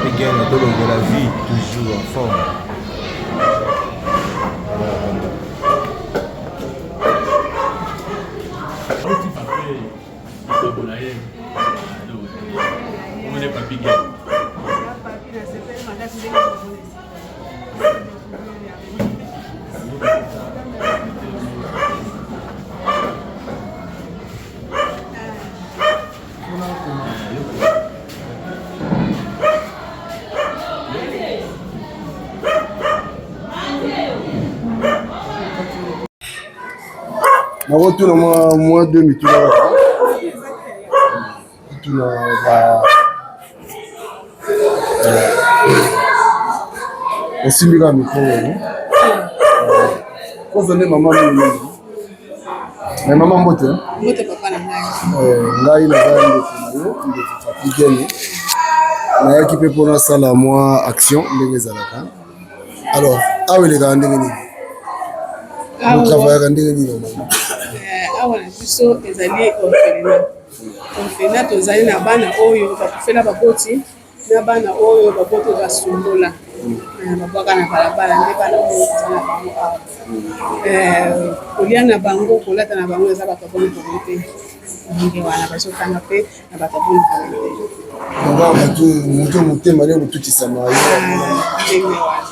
S6: Again, tolobela vie toujours en forme.
S7: Nakotuna mwa mwa deux mituna kaka tuna ba osimbi kaka mikro oyo koza nde mama mingi mingi me mama mbote
S5: mbote papa na ngai
S7: ngai naza ndeko na yo ndeko papi gene nayaki mpe mpo nasala mwa action ndenge ezalaka alors awa elekaka ndenge nini botravayaka ndenge nini normalement
S5: awa na biso ezali orphelinat orphelinat tozali na bana oyo bakufela baboti na bana oyo baboti basundola babwaka na balabala nde bana oyo toza na bango awa kolia na bango kolata na bango eza bato ya bonne volonté ndenge wana bazotanga mpe na bato ya bonne volonté
S7: donc awa bato moto motema nde kotutisama ye
S5: ndenge wana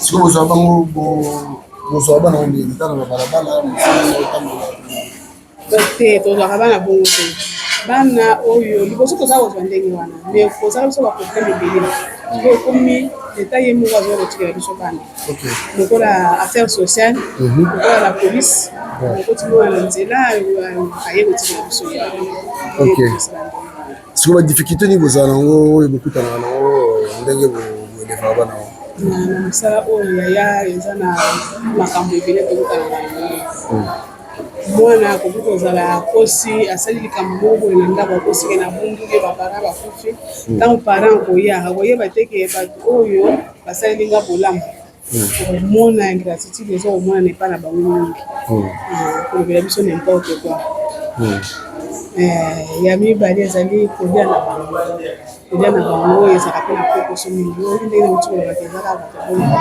S7: sikoyo bozwa bango bozwa bana ngo ndenge tala na balabala mosala otambola
S5: te tozwaka bana bongo te bana oyo liboso toza kozwa ndenge wana mais kozala biso baproblème ebele sikoyo ekomi leta ye moko azoya kotikela biso bana lokola affaire sociale lokola la police okoti mwana na nzela aye kotikela biso ye
S7: sikoyo badifficulté nini bozala nango oyo bokutanaka nango ndenge boelevaka bana yango
S5: na mosala oyo yaya eza na makambo ebele tokutanaka yango mwana akoki kozala akosi asali likambo moko boye na ndako akosi ke na bunduki baparent bakufi ntango parent akoya akoyeba te ke bato oyo basaleli nga bolamu komona ingratitude eza komonana epai na bango mingi kolobela biso n'importe quoi ya mibale ezali kolia na bango kolia na bango ezalaka mpe na kokoso mingi oyoki ndenge nauti kolobaka eza kaka bato ya bongo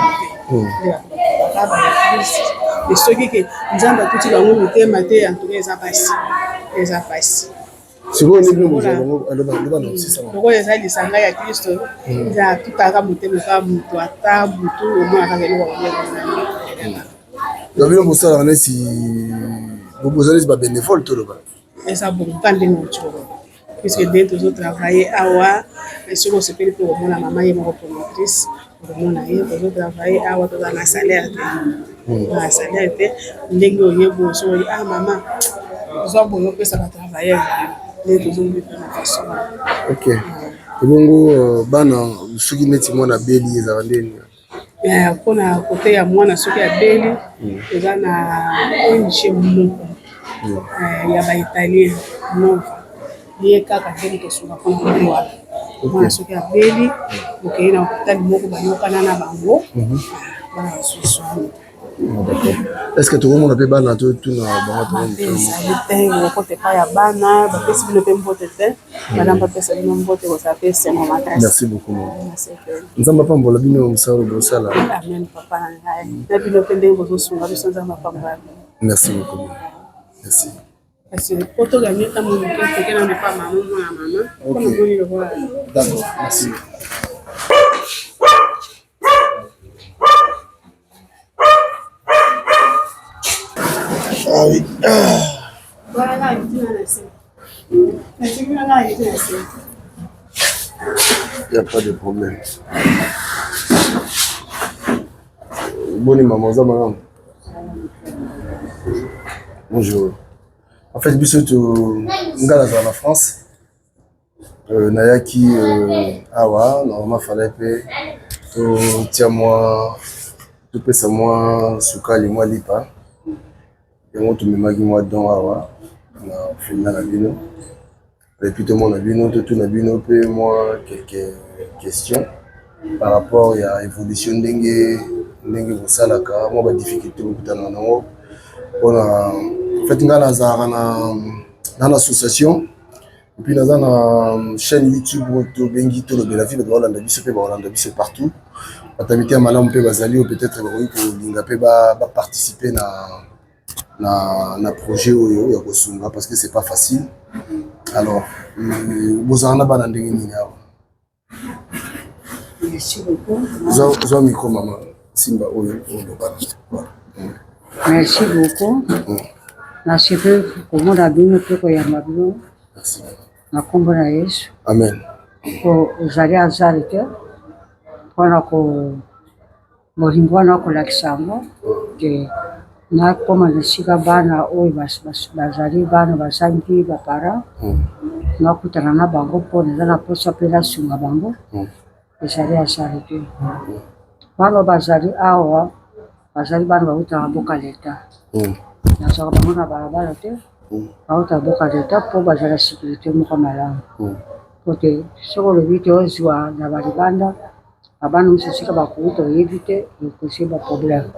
S5: te nde bato bakobaka baeglise me soki ke nzambe atuti bango mitema te antuka eza pasi eza pasi
S7: sikoyo nde bino bozwa bango aloba aloba na osisa
S5: lokola eza lisanga ya kristo eza atutaka motema kaka moto ata butu omona kaka eloko kolia
S7: donc bino bosalaka neti boza neti babenevole toloba
S5: eza bongo ka ndenge otioka puisque nde tozotravaille awa soki osepeli mpe komona mama ye moko promotrice okomona ye tozotravaille awa toza na salaire te na salaire te ndenge oyebi oyo soki ah mama zwa boye opesa batravailleur na yo nde tozomibika na façon wana
S7: ok ebongo bana soki neti mwana abeli ezalaka ndeni
S5: mpona kote ya mwana soki abeli eza na ONG moko ya baitalien nova ye kaka nde moto asunga mpona kote wana mwana soki abeli okei na hôpital moko bayokana na bango bana basusu wana
S7: Est-ce que tokomona mpe bana totuna bango
S5: ezali te okota epai ya bana bapesi bino mpe mbote te madame bapesa bino mbote kozala mpe esengo makasi
S7: merci beaucoup nzambe apambola bino mosala bosala
S5: amen papa na ngai na bino mpe ndenge bozosunga biso nzambe apambola bino
S7: merci beaucoup merci
S5: kasi po toganye ntango moke toke nano epa mama mwana mama mpo namoni lokola
S7: d'accord merci Ah oui. Il n'y a pas de problème. Boni mama, oza malamu? Bonjour. En fait, biso to nga nazala na France. Euh, nayaki euh, awa normalement fallait mpe totia mwa topesa mwa sukali mwa lipa yango tomemaki mwa don awa na orphelinat na bino et puis tomona bino totuna bino mpe mwa quelques questions par rapport ya évolution ndenge ndenge bosalaka mwa badifficulté bokutanaka nango mpona en fait ngai nazalaka na na association et puis naza na chaîne YouTube oyo tobengi Tolobela Vie. Bato baolanda biso mpe baolanda biso partout, bato ya mitema malamu mpe bazali oyo peut-être bakoki kolinga mpe baparticipe na projet oyo ya kosunga, parce que c'est pas facile. Alors bozala na bana ndenge nini awa?
S8: Merci beaucoup.
S7: Zwa micro mama, simba oyo oloba. Voilà.
S8: Merci beaucoup. Nasepeli komona bino mpe koyamba bino
S7: Merci.
S8: na nkombo na Yesu.
S7: Amen.
S8: Po ezali hasard te mpona ko bolingo wana kolakisa yango ke nakóma na esika bana oyo bazali bana bazangi baparents, nakutana na bango mpo naza na mposa mpe nasunga bango. Ezali hasard te. Bana bazali awa bazali bana bautaka mboka leta. Nazwaka bango na balabala te, bautaka mboka leta mpo bazala sécurité moko malamu. Po te soki olobi te ozwa na balibanda, babana mosusu esika bakouta oyebi te, ekosi baproblème.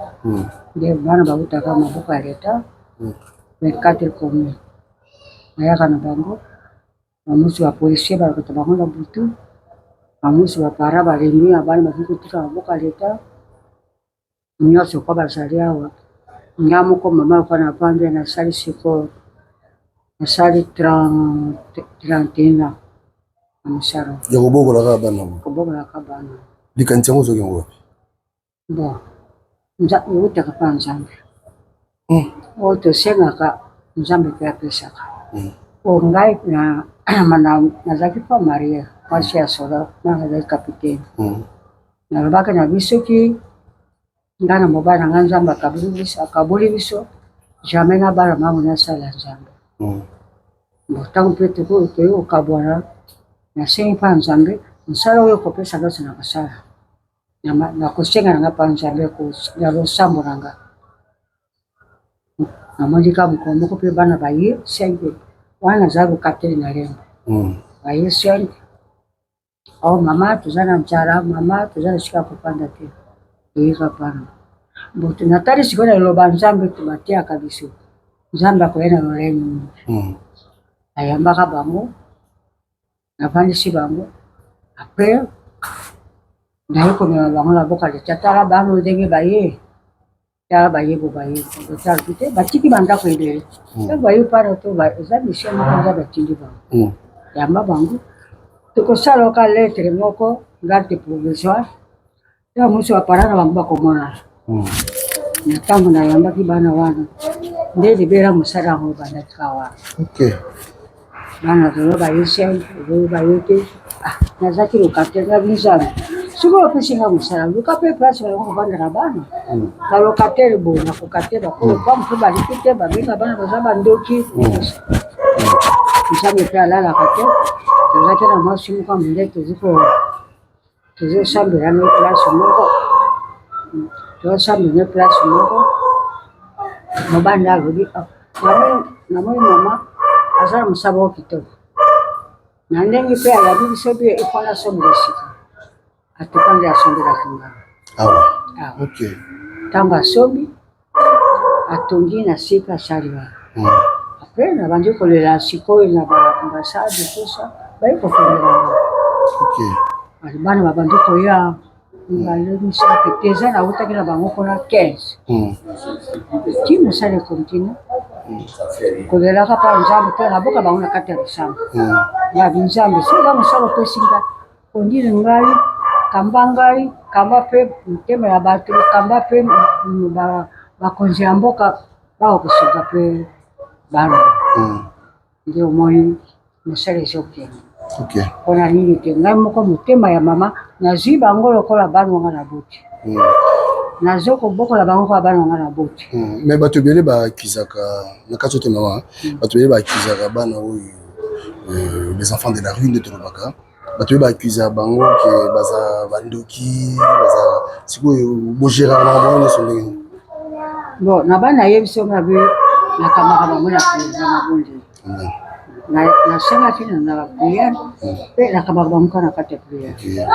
S8: Nde bana bautaka maboko ya leta, 24 commune nayaka na bango. Bamosusu bapolicier balokota bango na butu, bamosusu baparents balembi na bana, bakoki kotika maboko ya leta nyonso kwa bazali awa. Nga moko mama lokola navandi, nasali sikoyo nasali 31 ans na mosala.
S7: Ya kobokola kaka bana?
S8: Kobokolaka bana.
S7: Likanisi yango ozoki yango wapi?
S8: Bon, eutaka mpa Nzambe. Oyo tosengaka, Nzambe mpe apesaka. Oyo ngai nazalaki mpa marié, mwasi ya solo, nga nazalaki capitaine. Nalobaki na biso soki ngai na mobali na ngai Nzambe akaboli biso, akaboli biso, jamais nabala mango nasala Nzambe. Bon, ntango mpe tokoki kokabwana, nasengi mpa Nzambe mosala oyo kopesa nyonso na kosala, nakosenga na nga mpa Nzambe na losambo na nga. Namoni kaka mokolo moko mpe bana baye 5 wana, naza locataire na Lemba, baye 5: "Oh mama, toza na nzala, mama, toza na esika ya kofanda te." Toyeka pana bo natali sikoyo na liloba Nzambe bateyaka biso, Nzambe akoya na lolenge nini. Ayambaka bango, navandisi bango. Après naye komema bango na boka leta. Tala bana ndenge baye, tala bayebo baye otala te, batiki bandako ebele. Ntango baye pana to eza mission moko Nzambe atindi bango, yamba bango, tokosala oka lettre moko garde provisoire, ntango mosusu baparents na bango bakomonana. Na ntango nayambaki bana wana, nde libela mosala yango ebandaki ka wana. Bana lelo baye 5, lelo baye te. Nazalaki locataire na Nzambe, soki opesi nga mosala, luka mpe place bango kovanda na bana. Balocataire boye nakoka te, bakolo pambo mpe baliki te, babenga bana baza bandoki. Nzambe mpe alalaka te. Tozalaki na mwasi moko ya mondele, tozosambela na place moko, tozosambela na place moko. Mobali alobi: "Namoni mama aza na mosala moko kitoko na ndenge mpe alabi biso mpe efo nasombela esika." Atuka nde asombelaki nga.
S7: Awa?
S8: Awa. Ntango asombi, atongi na sika, asali wana. Après nabandi kolela sikoyo na baambassade, tosa baye kotongela nga. Bana babandi koya mibale, misato te, eza nautaki na bango mpona 15. Ti mosala ekontinue kolelaka mpa Nzambe mpe naboka bango na kati ya losambo ya Nzambe: "Soki eza mosala opesi ngai, kondili ngai, kamba ngai, kamba mpe motema ya bato, kamba mpe bakonzi ya mboka baka kosunga mpe bana." Nde omoni mosala ezokende. Mpona nini te, ngai moko motema ya mama, nazwi bango lokola bana nga na boti. Nazo kobokola bango kaka bana nga na boti.
S7: Mais bato ebele baakizaka na kati ote mama, bato ebele baakizaka bana oyo les enfants de la rue nde tolobaka, bato ebele baakizaka bango ke baza bandoki, baza sikoyo bogeraka makambo wana nyonso ndenge nini?
S8: Bon, na bana nayebisi yo nga be nakambaka bango na na mabondeli. Nasengaki na prière mpe nakambaka bango kaka na kati ya prière.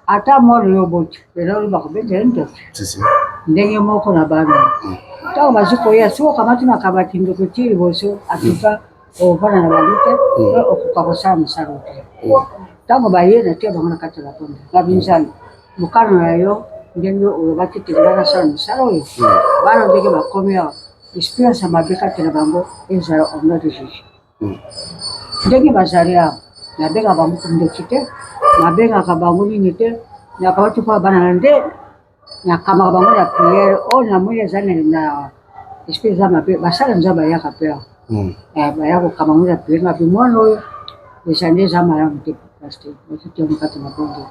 S8: Ata mwana oyo oboti lelo oyo bakobeta ye ndoki ndenge moko na bana ntango bazwi koya, soki okamati makambo ya kindoki otie liboso, atuka ovanda na bango te mpe okoka kosala mosala te. Ntango baye, natia bango na kati ya bakonde, ngabi Nzambe, mokano na yo ndenge olobaki te nga nasala mosala oyo, bana ndenge bakomi awa, espérance ya mabe kati na bango ezala au nom de Jésus. Ndenge bazali awa, nabengaka bango ndoki te, nabengaka bango nini te, nakabati mpo bana na nde nakamaka bango na prière. Oyo namoni eza na esprit eza mabe, basala Nzambe ayaka mpe awa, baya kokama bango na prière. Ngabi mwana oyo eza nde eza malamu te, pasteur bakitiango kati na bongo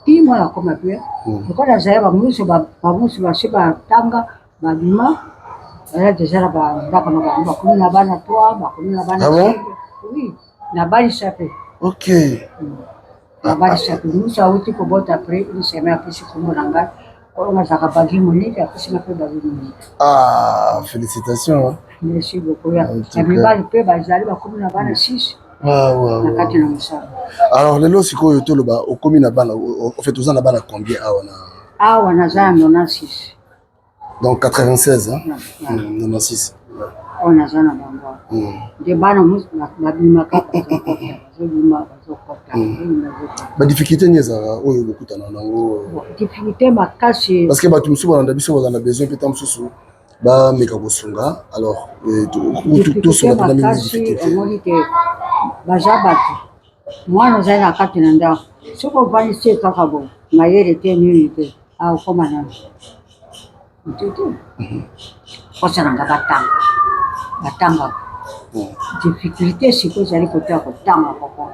S8: ti mwana akoma bien. Lokola azali, bamosusu bamosusu basi batanga, babima, baza deja na bandako na bango, bakomi na bana 3, bakomi na bana.
S7: Ah bon?
S8: Oui, nabalisa mpe. Nabalisa mpe. Mosu awuti kobota après une semaine, apesi kombo na ngai oyo nazalaka Bagi Monique, apesi nga mpe Bagi Monique.
S7: Ah, félicitations.
S8: Merci beaucoup. Ya mibali mpe bazali, bakomi na bana 6 na kati na mosala.
S7: Alors lelo sikoyo toloba okomi na bana, en fait oza na bana combien awa na?
S8: Awa naza na 96.
S7: Donc 96, hein? 96.
S8: Oyo naza na bango nde bana babimaka, bazobima, bazokota.
S7: Badifficulté nini ezalaka oyo bokutana nango?
S8: Difficulté makasi.
S7: Parce que bato mosusu balanda biso, bazala na besoin mpe ta mosusu bameka kosunga, alors tosunga mpena mingi difficulté.
S8: Omoni te baza bato, mwana ozali na kati na ndako, soki ovandisi ye kaka boye, mayele te, nini te, akokoma nano motu te. Posa na nga batanga, batangaka. Difficulté sikoyo ezali kote ya kotanga, papa,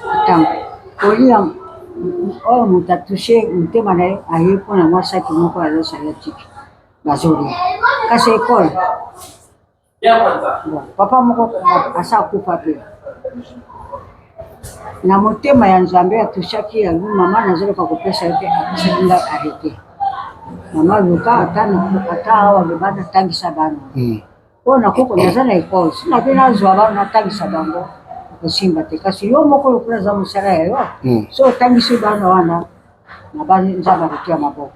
S8: kotanga, kolia. Oyo moto atouche motema na ye, aye mpona mwa saki moko azosala tiki, bazolia. Kasi ekole, bon, papa moko asa akufa mpe na motema ya Nzambe atushaki yango. Mama, nazoluka kopesa ye te, apesaki ngai arrêté. Mama, luka ata awa, loba natangisa bana oyo nakoko, naza na ekole, si nabe nazwa bana natangisa bango, kosimba te. Kasi yo moko lokola eza mosala ya yo, so otangisi bana wana na bana, Nzambe akotia maboko.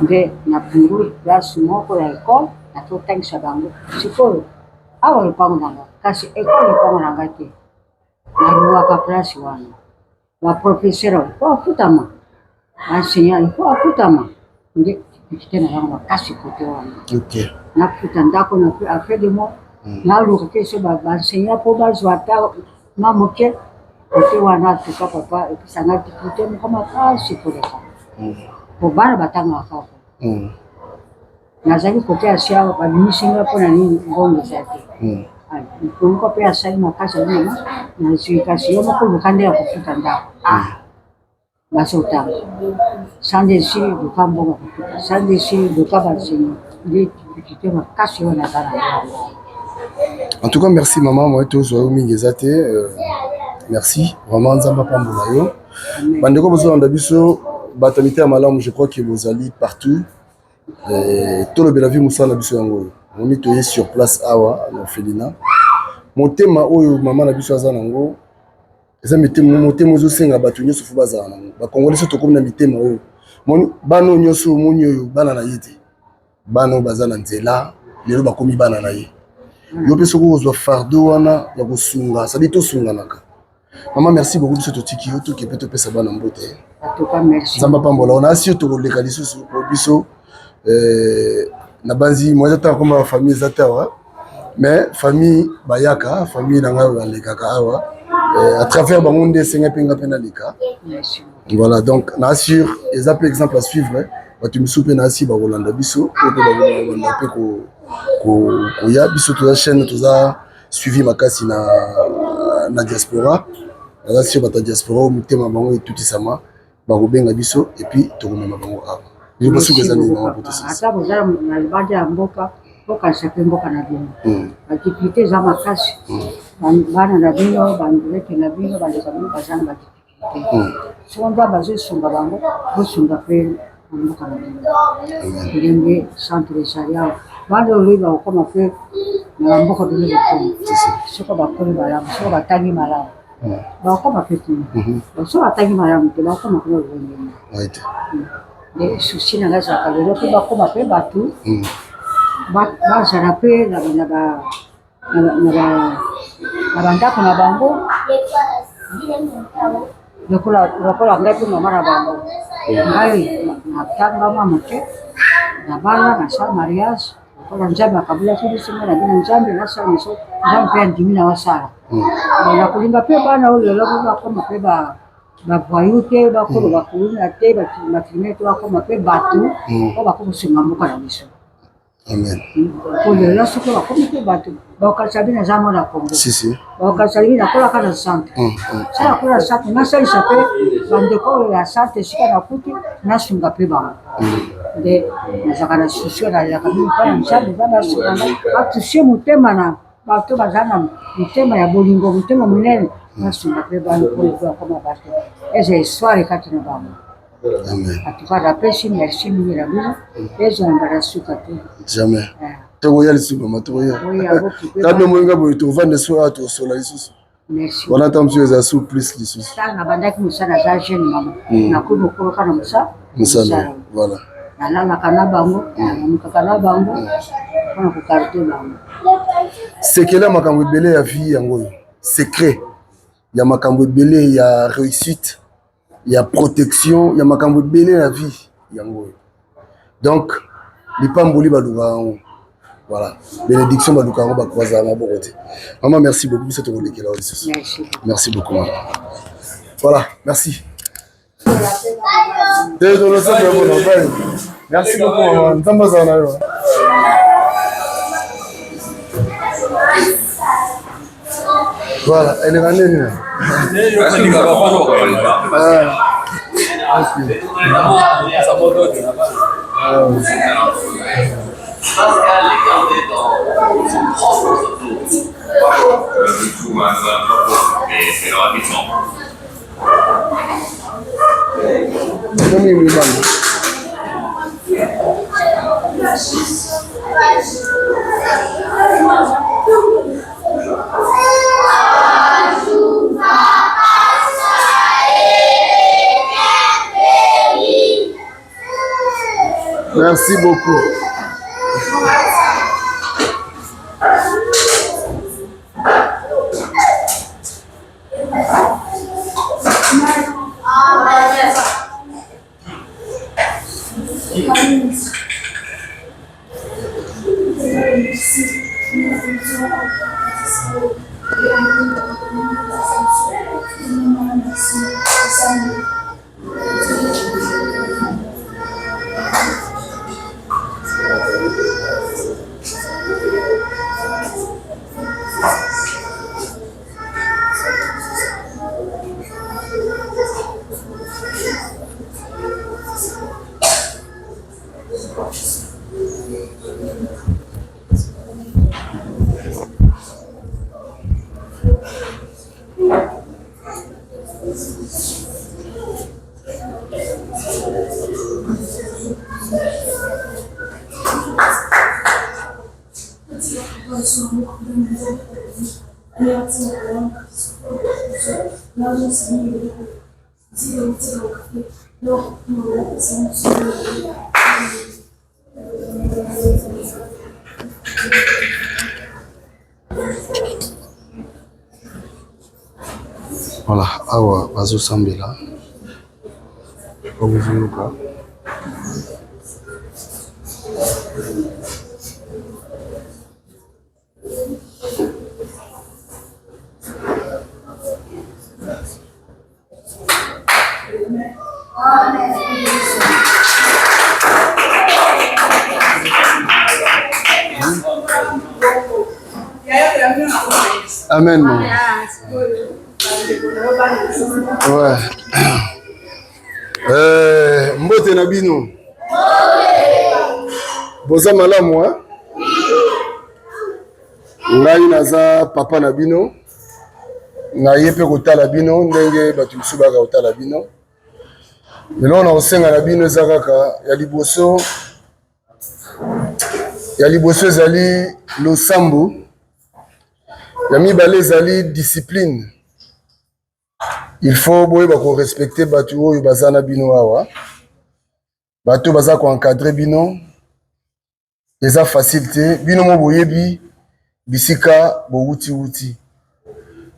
S8: Nde nafunguli place moko ya ekole, natotangisa bango. Sikoyo awa lopango na nga, kasi ekole lopango na ngai te, naluwaka place wana. Baprofesseur il faut afutama, baenseignant il faut afutama. Nde difficulté na yango makasi kote wana. Nafuta ndako na après de mois, naluka te so baenseignant mpo bazwa ata mwa moke kote wana. Tuka papa, epesanga difficulté moko makasi koleka po bana batangaka kaka. Nazali kote ya sia, babimisi nga mpona nini? Mbongo eza te. Moko mpe asali makasi, ali mama nazwi, kasi yo moko luka nde ya kofuta ndako. Ah, bazotanga sans esili, luka mbongo kofuta sans esili, luka bansenya. Nde difficulté makasi oyo naza na yango.
S7: En tout cas merci mama, moi tozwa yo mingi eza te. Merci vraiment, Nzambe apambola yo. Bandeko bozolanda biso, bato ya mitema malamu, je crois que bozali partout. Tolobela vie, mosala na biso yango oyo. Omoni, toye sur place awa na orphelinat. Motema oyo mama na biso aza nango eza motema ozosenga bato nyonso fo bazala nango. Bakongoli so tokomi na mitema oyo. Moni bana oyo nyonso omoni oyo, bana na ye te. Bana oyo baza na nzela, lelo bakomi bana na ye. Yo mpe soki ozwa fardeau wana ya kosunga, sadi tosunganaka. Mama, merci beaucoup. Biso totiki yo, toke mpe topesa bana mbote. Nzambe apambola. Ona asi yo, tokoleka lisusu po biso na banzi mo eza te akoma bafamille eza te awa, mais famille bayaka, famille na ngai balekaka awa à travers bango nde esenga mpe nga mpe naleka. Voilà, donc na assure eza mpe exemple à suivre. Bato misusu mpe na asi bakolanda biso, oyo mpe bakolanda mpe koya. Biso toza chaîne, toza suivi makasi na diaspora. Naza sur bato ya diaspora oyo motema bango etutisama. Bakobenga biso et puis tokomema bango awa. Liloba suka eza nini mama Poto sisi?
S8: Ata boza na libanda ya mboka, bokanisa mpe mboka na bino. Ba difficulté eza makasi. Bana na bino, bandeko na bino, bandeko na bino baza na ba difficulté. Soki Nzambe azosunga bango, bosunga mpe na mboka na bino. Ndenge centre ezali awa. Bana oyo bakokoma mpe na bamboka bino bokoma. Soki bakoli malamu, soki batangi malamu, bakokoma mpe kuna. Soki batangi malamu te, bakokoma kuna lolenge nini? Nde souci na ngai ezalaka lelo mpe bakoma mpe bato bazala mpe na bandako na bango lokola ngai mpe mama na bango. Ngai natanga mwa moke, nabala, nasala mariage lokola Nzambe akabulaki biso, ngai na bino Nzambe nasala mosala, Nzambe mpe andimi na basala. Nakolinga mpe bana oyo lelo bakoma mpe ba ba voyous te, bakoma bakuluna te, bacriminel te, bakoma mpe bato oyo bakokosunga mboka na biso.
S7: Amen.
S8: Po lelo soki bakomi mpe bato bakokanisa bino aza mwana Congo, bakokanisa bino nakolaka na centre. So nakola na centre, nasalisa mpe bandeko oyo ya centre esika nakuti, nasunga mpe bango. Nde nazalaka na souci oyo, nalelaka mingi mpona Nzambe, Nzambe asunga ngai, atouche motema na bato baza na motema ya bolingo, motema monene, nasunga mpe bana oyo bakoma bato, eza histoire kati na bango. En tout cas, napesi merci mingi na bino, ezala mbala suka te.
S7: Jamais. Tokoya lisusu mama, tokoya. Tano moyinga boye tovanda so awa tokosola lisusu.
S8: Merci.
S7: Wana ntango mosusu eza su plus lisusu.
S8: Ntango nabandaki mosala naza jeune mama, nakomi kokoloka na mosala.
S7: Mosala, voilà.
S8: Nalalaka na bango, nalamukaka na bango mpona kogarder bango.
S7: Sekele ya makambo ebele ya vie yango oyo. Secret ya makambo ebele ya réussite, ya protection, ya makambo ebele ya vie yango oyo. Donc lipamboli baluka yango. Voilà, bénédiction baluka yango, bakroisaka maboko te. Maman, merci beaucoup, biso tokolekela yo lisusu.
S8: Merci.
S7: Merci beaucoup maman. Voilà, merci. Merci beaucoup maman. Nzambe azala na yo. Voilà, eleka nini? Ah, ok. Ah. Merci beaucoup. Voilà, awa bazosambela bakozoluka. Amen. Maman. Ouais. Eh, mbote na bino. Boza malamu hein? Ngai naza papa na bino. Naye mpe kotala bino ndenge bato mosusu bayaka kotala bino. Eloko na kosenga na bino eza kaka ya liboso ya liboso ezali losambo, ya mibale ezali discipline. Il faut boyeba ko respecter bato oyo baza na bino awa, bato baza ko encadrer bino. Eza facile te, bino mo boyebi bisika bowuti wuti,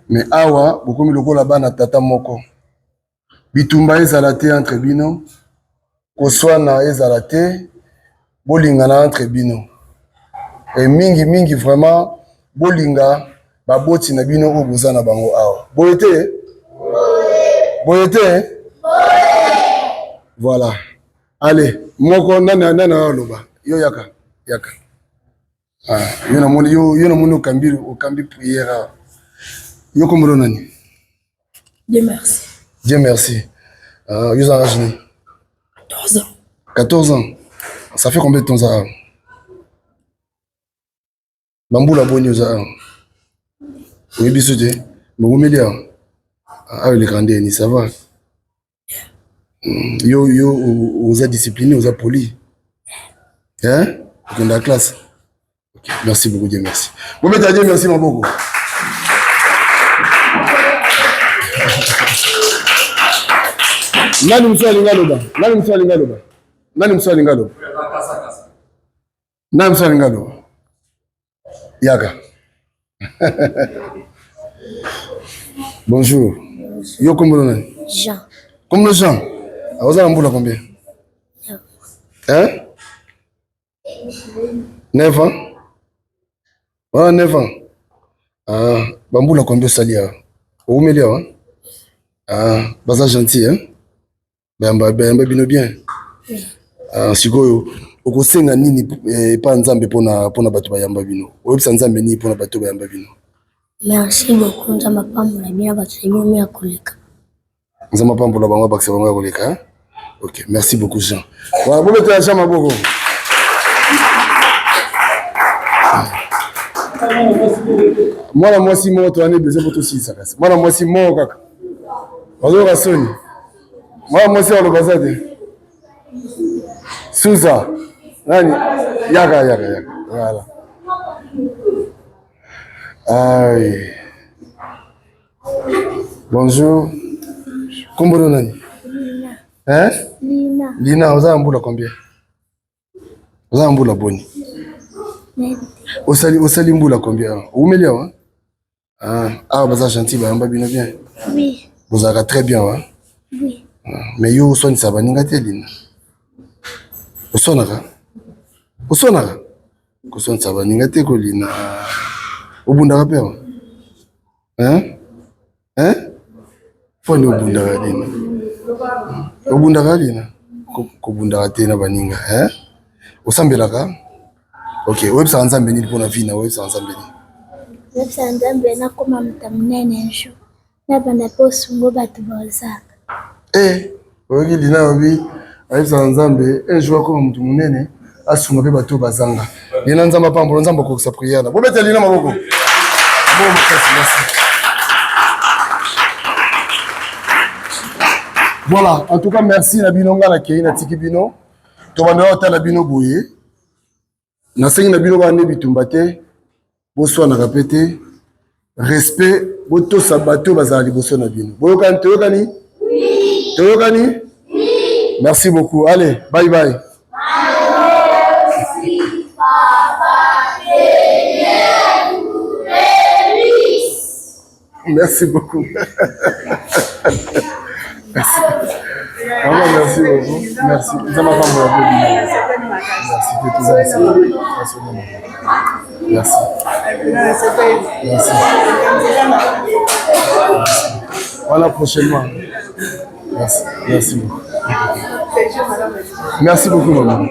S7: mais awa bokomi lokola bana tata moko. Bitumba ezala te entre bino, koswana ezala te, bolingana entre bino. Et mingi mingi vraiment bolinga baboti na bino oyo boza na bango awa. Boye te? Boye te? Voilà. Allez, moko nani nani aloba? Yo yaka, yaka. Ah, yo namoni yo yo namoni okambi okambi prière awa. Yo kombo nani?
S9: Dieu merci.
S7: Dieu merci. Ah, yo za âge nini?
S9: 14 ans.
S7: 14 ans. Ça fait combien de temps ça? Bambula boni oza awa? Oyebi so te? Bowumeli awa? Awa eleka ndeni, ça va? Yo yo oza discipliné, oza poli. Hein? Okenda classe. Ok, merci beaucoup Dieu merci. Bobeta Dieu merci maboko. Nani mosusu alingi aloba? Nani mosusu alingi aloba? Nani mosusu alingi aloba? Nani mosusu alingi aloba? Yaka. Bonjour. Yo kombo nani?
S9: Jean.
S7: Kombo Jean. Oza na mbula combien? Hein? 9 ans? Ah, 9 ans. Ah, bambula combien osali awa? Oumeli awa? Ah, baza gentil hein? Bayamba bayamba bino bien. Ah, sikoyo okosenga nini epa Nzambe pona pona bato bayamba bino? Oyebisa Nzambe nini pona bato bayamba bino?
S9: Merci beaucoup Nzambe apambola bino bato na bino ya koleka.
S7: Nzambe apambola bango abakisa bango ya koleka. Hein? Ok, merci beaucoup Jean. Voilà, bobetela Jean maboko. Mwana mwasi moko toyani besoin po tosilisa kasi. Mwana mwasi moko kaka. Bazoyoka soni. Mwana mwasi aloba za te. Suza. Nani? Yaka yaka yaka. Voilà. Aïe. Bonjour. Kombo nani?
S9: Lina.
S7: Hein?
S9: Lina.
S7: Lina, oza na mbula combien? Oza na mbula boni? Osali osali mbula combien? Oumeli awa? Ah, awa baza gentil bayamba bino bien.
S9: Oui.
S7: Bozalaka très bien wa?
S9: Oui.
S7: Ah, mais yo oswanisa baninga te Lina. Oswanaka? Oswanaka? Koswanisa baninga te ko Lina. Obundaka pe awa? Hein? Hein? Foni obundaka Lina. Obundaka Lina? Kobundaka te na baninga, hein? Osambelaka? Ok, oyebisaka Nzambe nini mpona vie na oyebisaka Nzambe nini?
S9: Oyebisaka Nzambe nakoma moto monene un jour. Nabanda mpe osungo bato bazanga.
S7: Eh, oyoki Lina alobi ayebisaka Nzambe un jour akoma moto monene asunga mpe bato bazanga. Lina Nzambe apambola, Nzambe akokisa prière na. Bobeta Lina maboko. Maboko makasi, merci. Voilà, en tout cas merci na bino nga nakei natiki bino. Tobanda otala bino boye. Nasengi na bino bana bitumba te, boswanaka pe te, respect, botosa bato bazala liboso na bino. Boyokani, toyokani? Toyokani? Merci beaucoup. Allez, bye bye.
S10: Merci, papa.
S7: Merci beaucoup. Merci. Vraiment, merci beaucoup. Merci. Merci. Merci. Merci. Voilà prochainement. Merci. Merci beaucoup. Merci beaucoup, maman.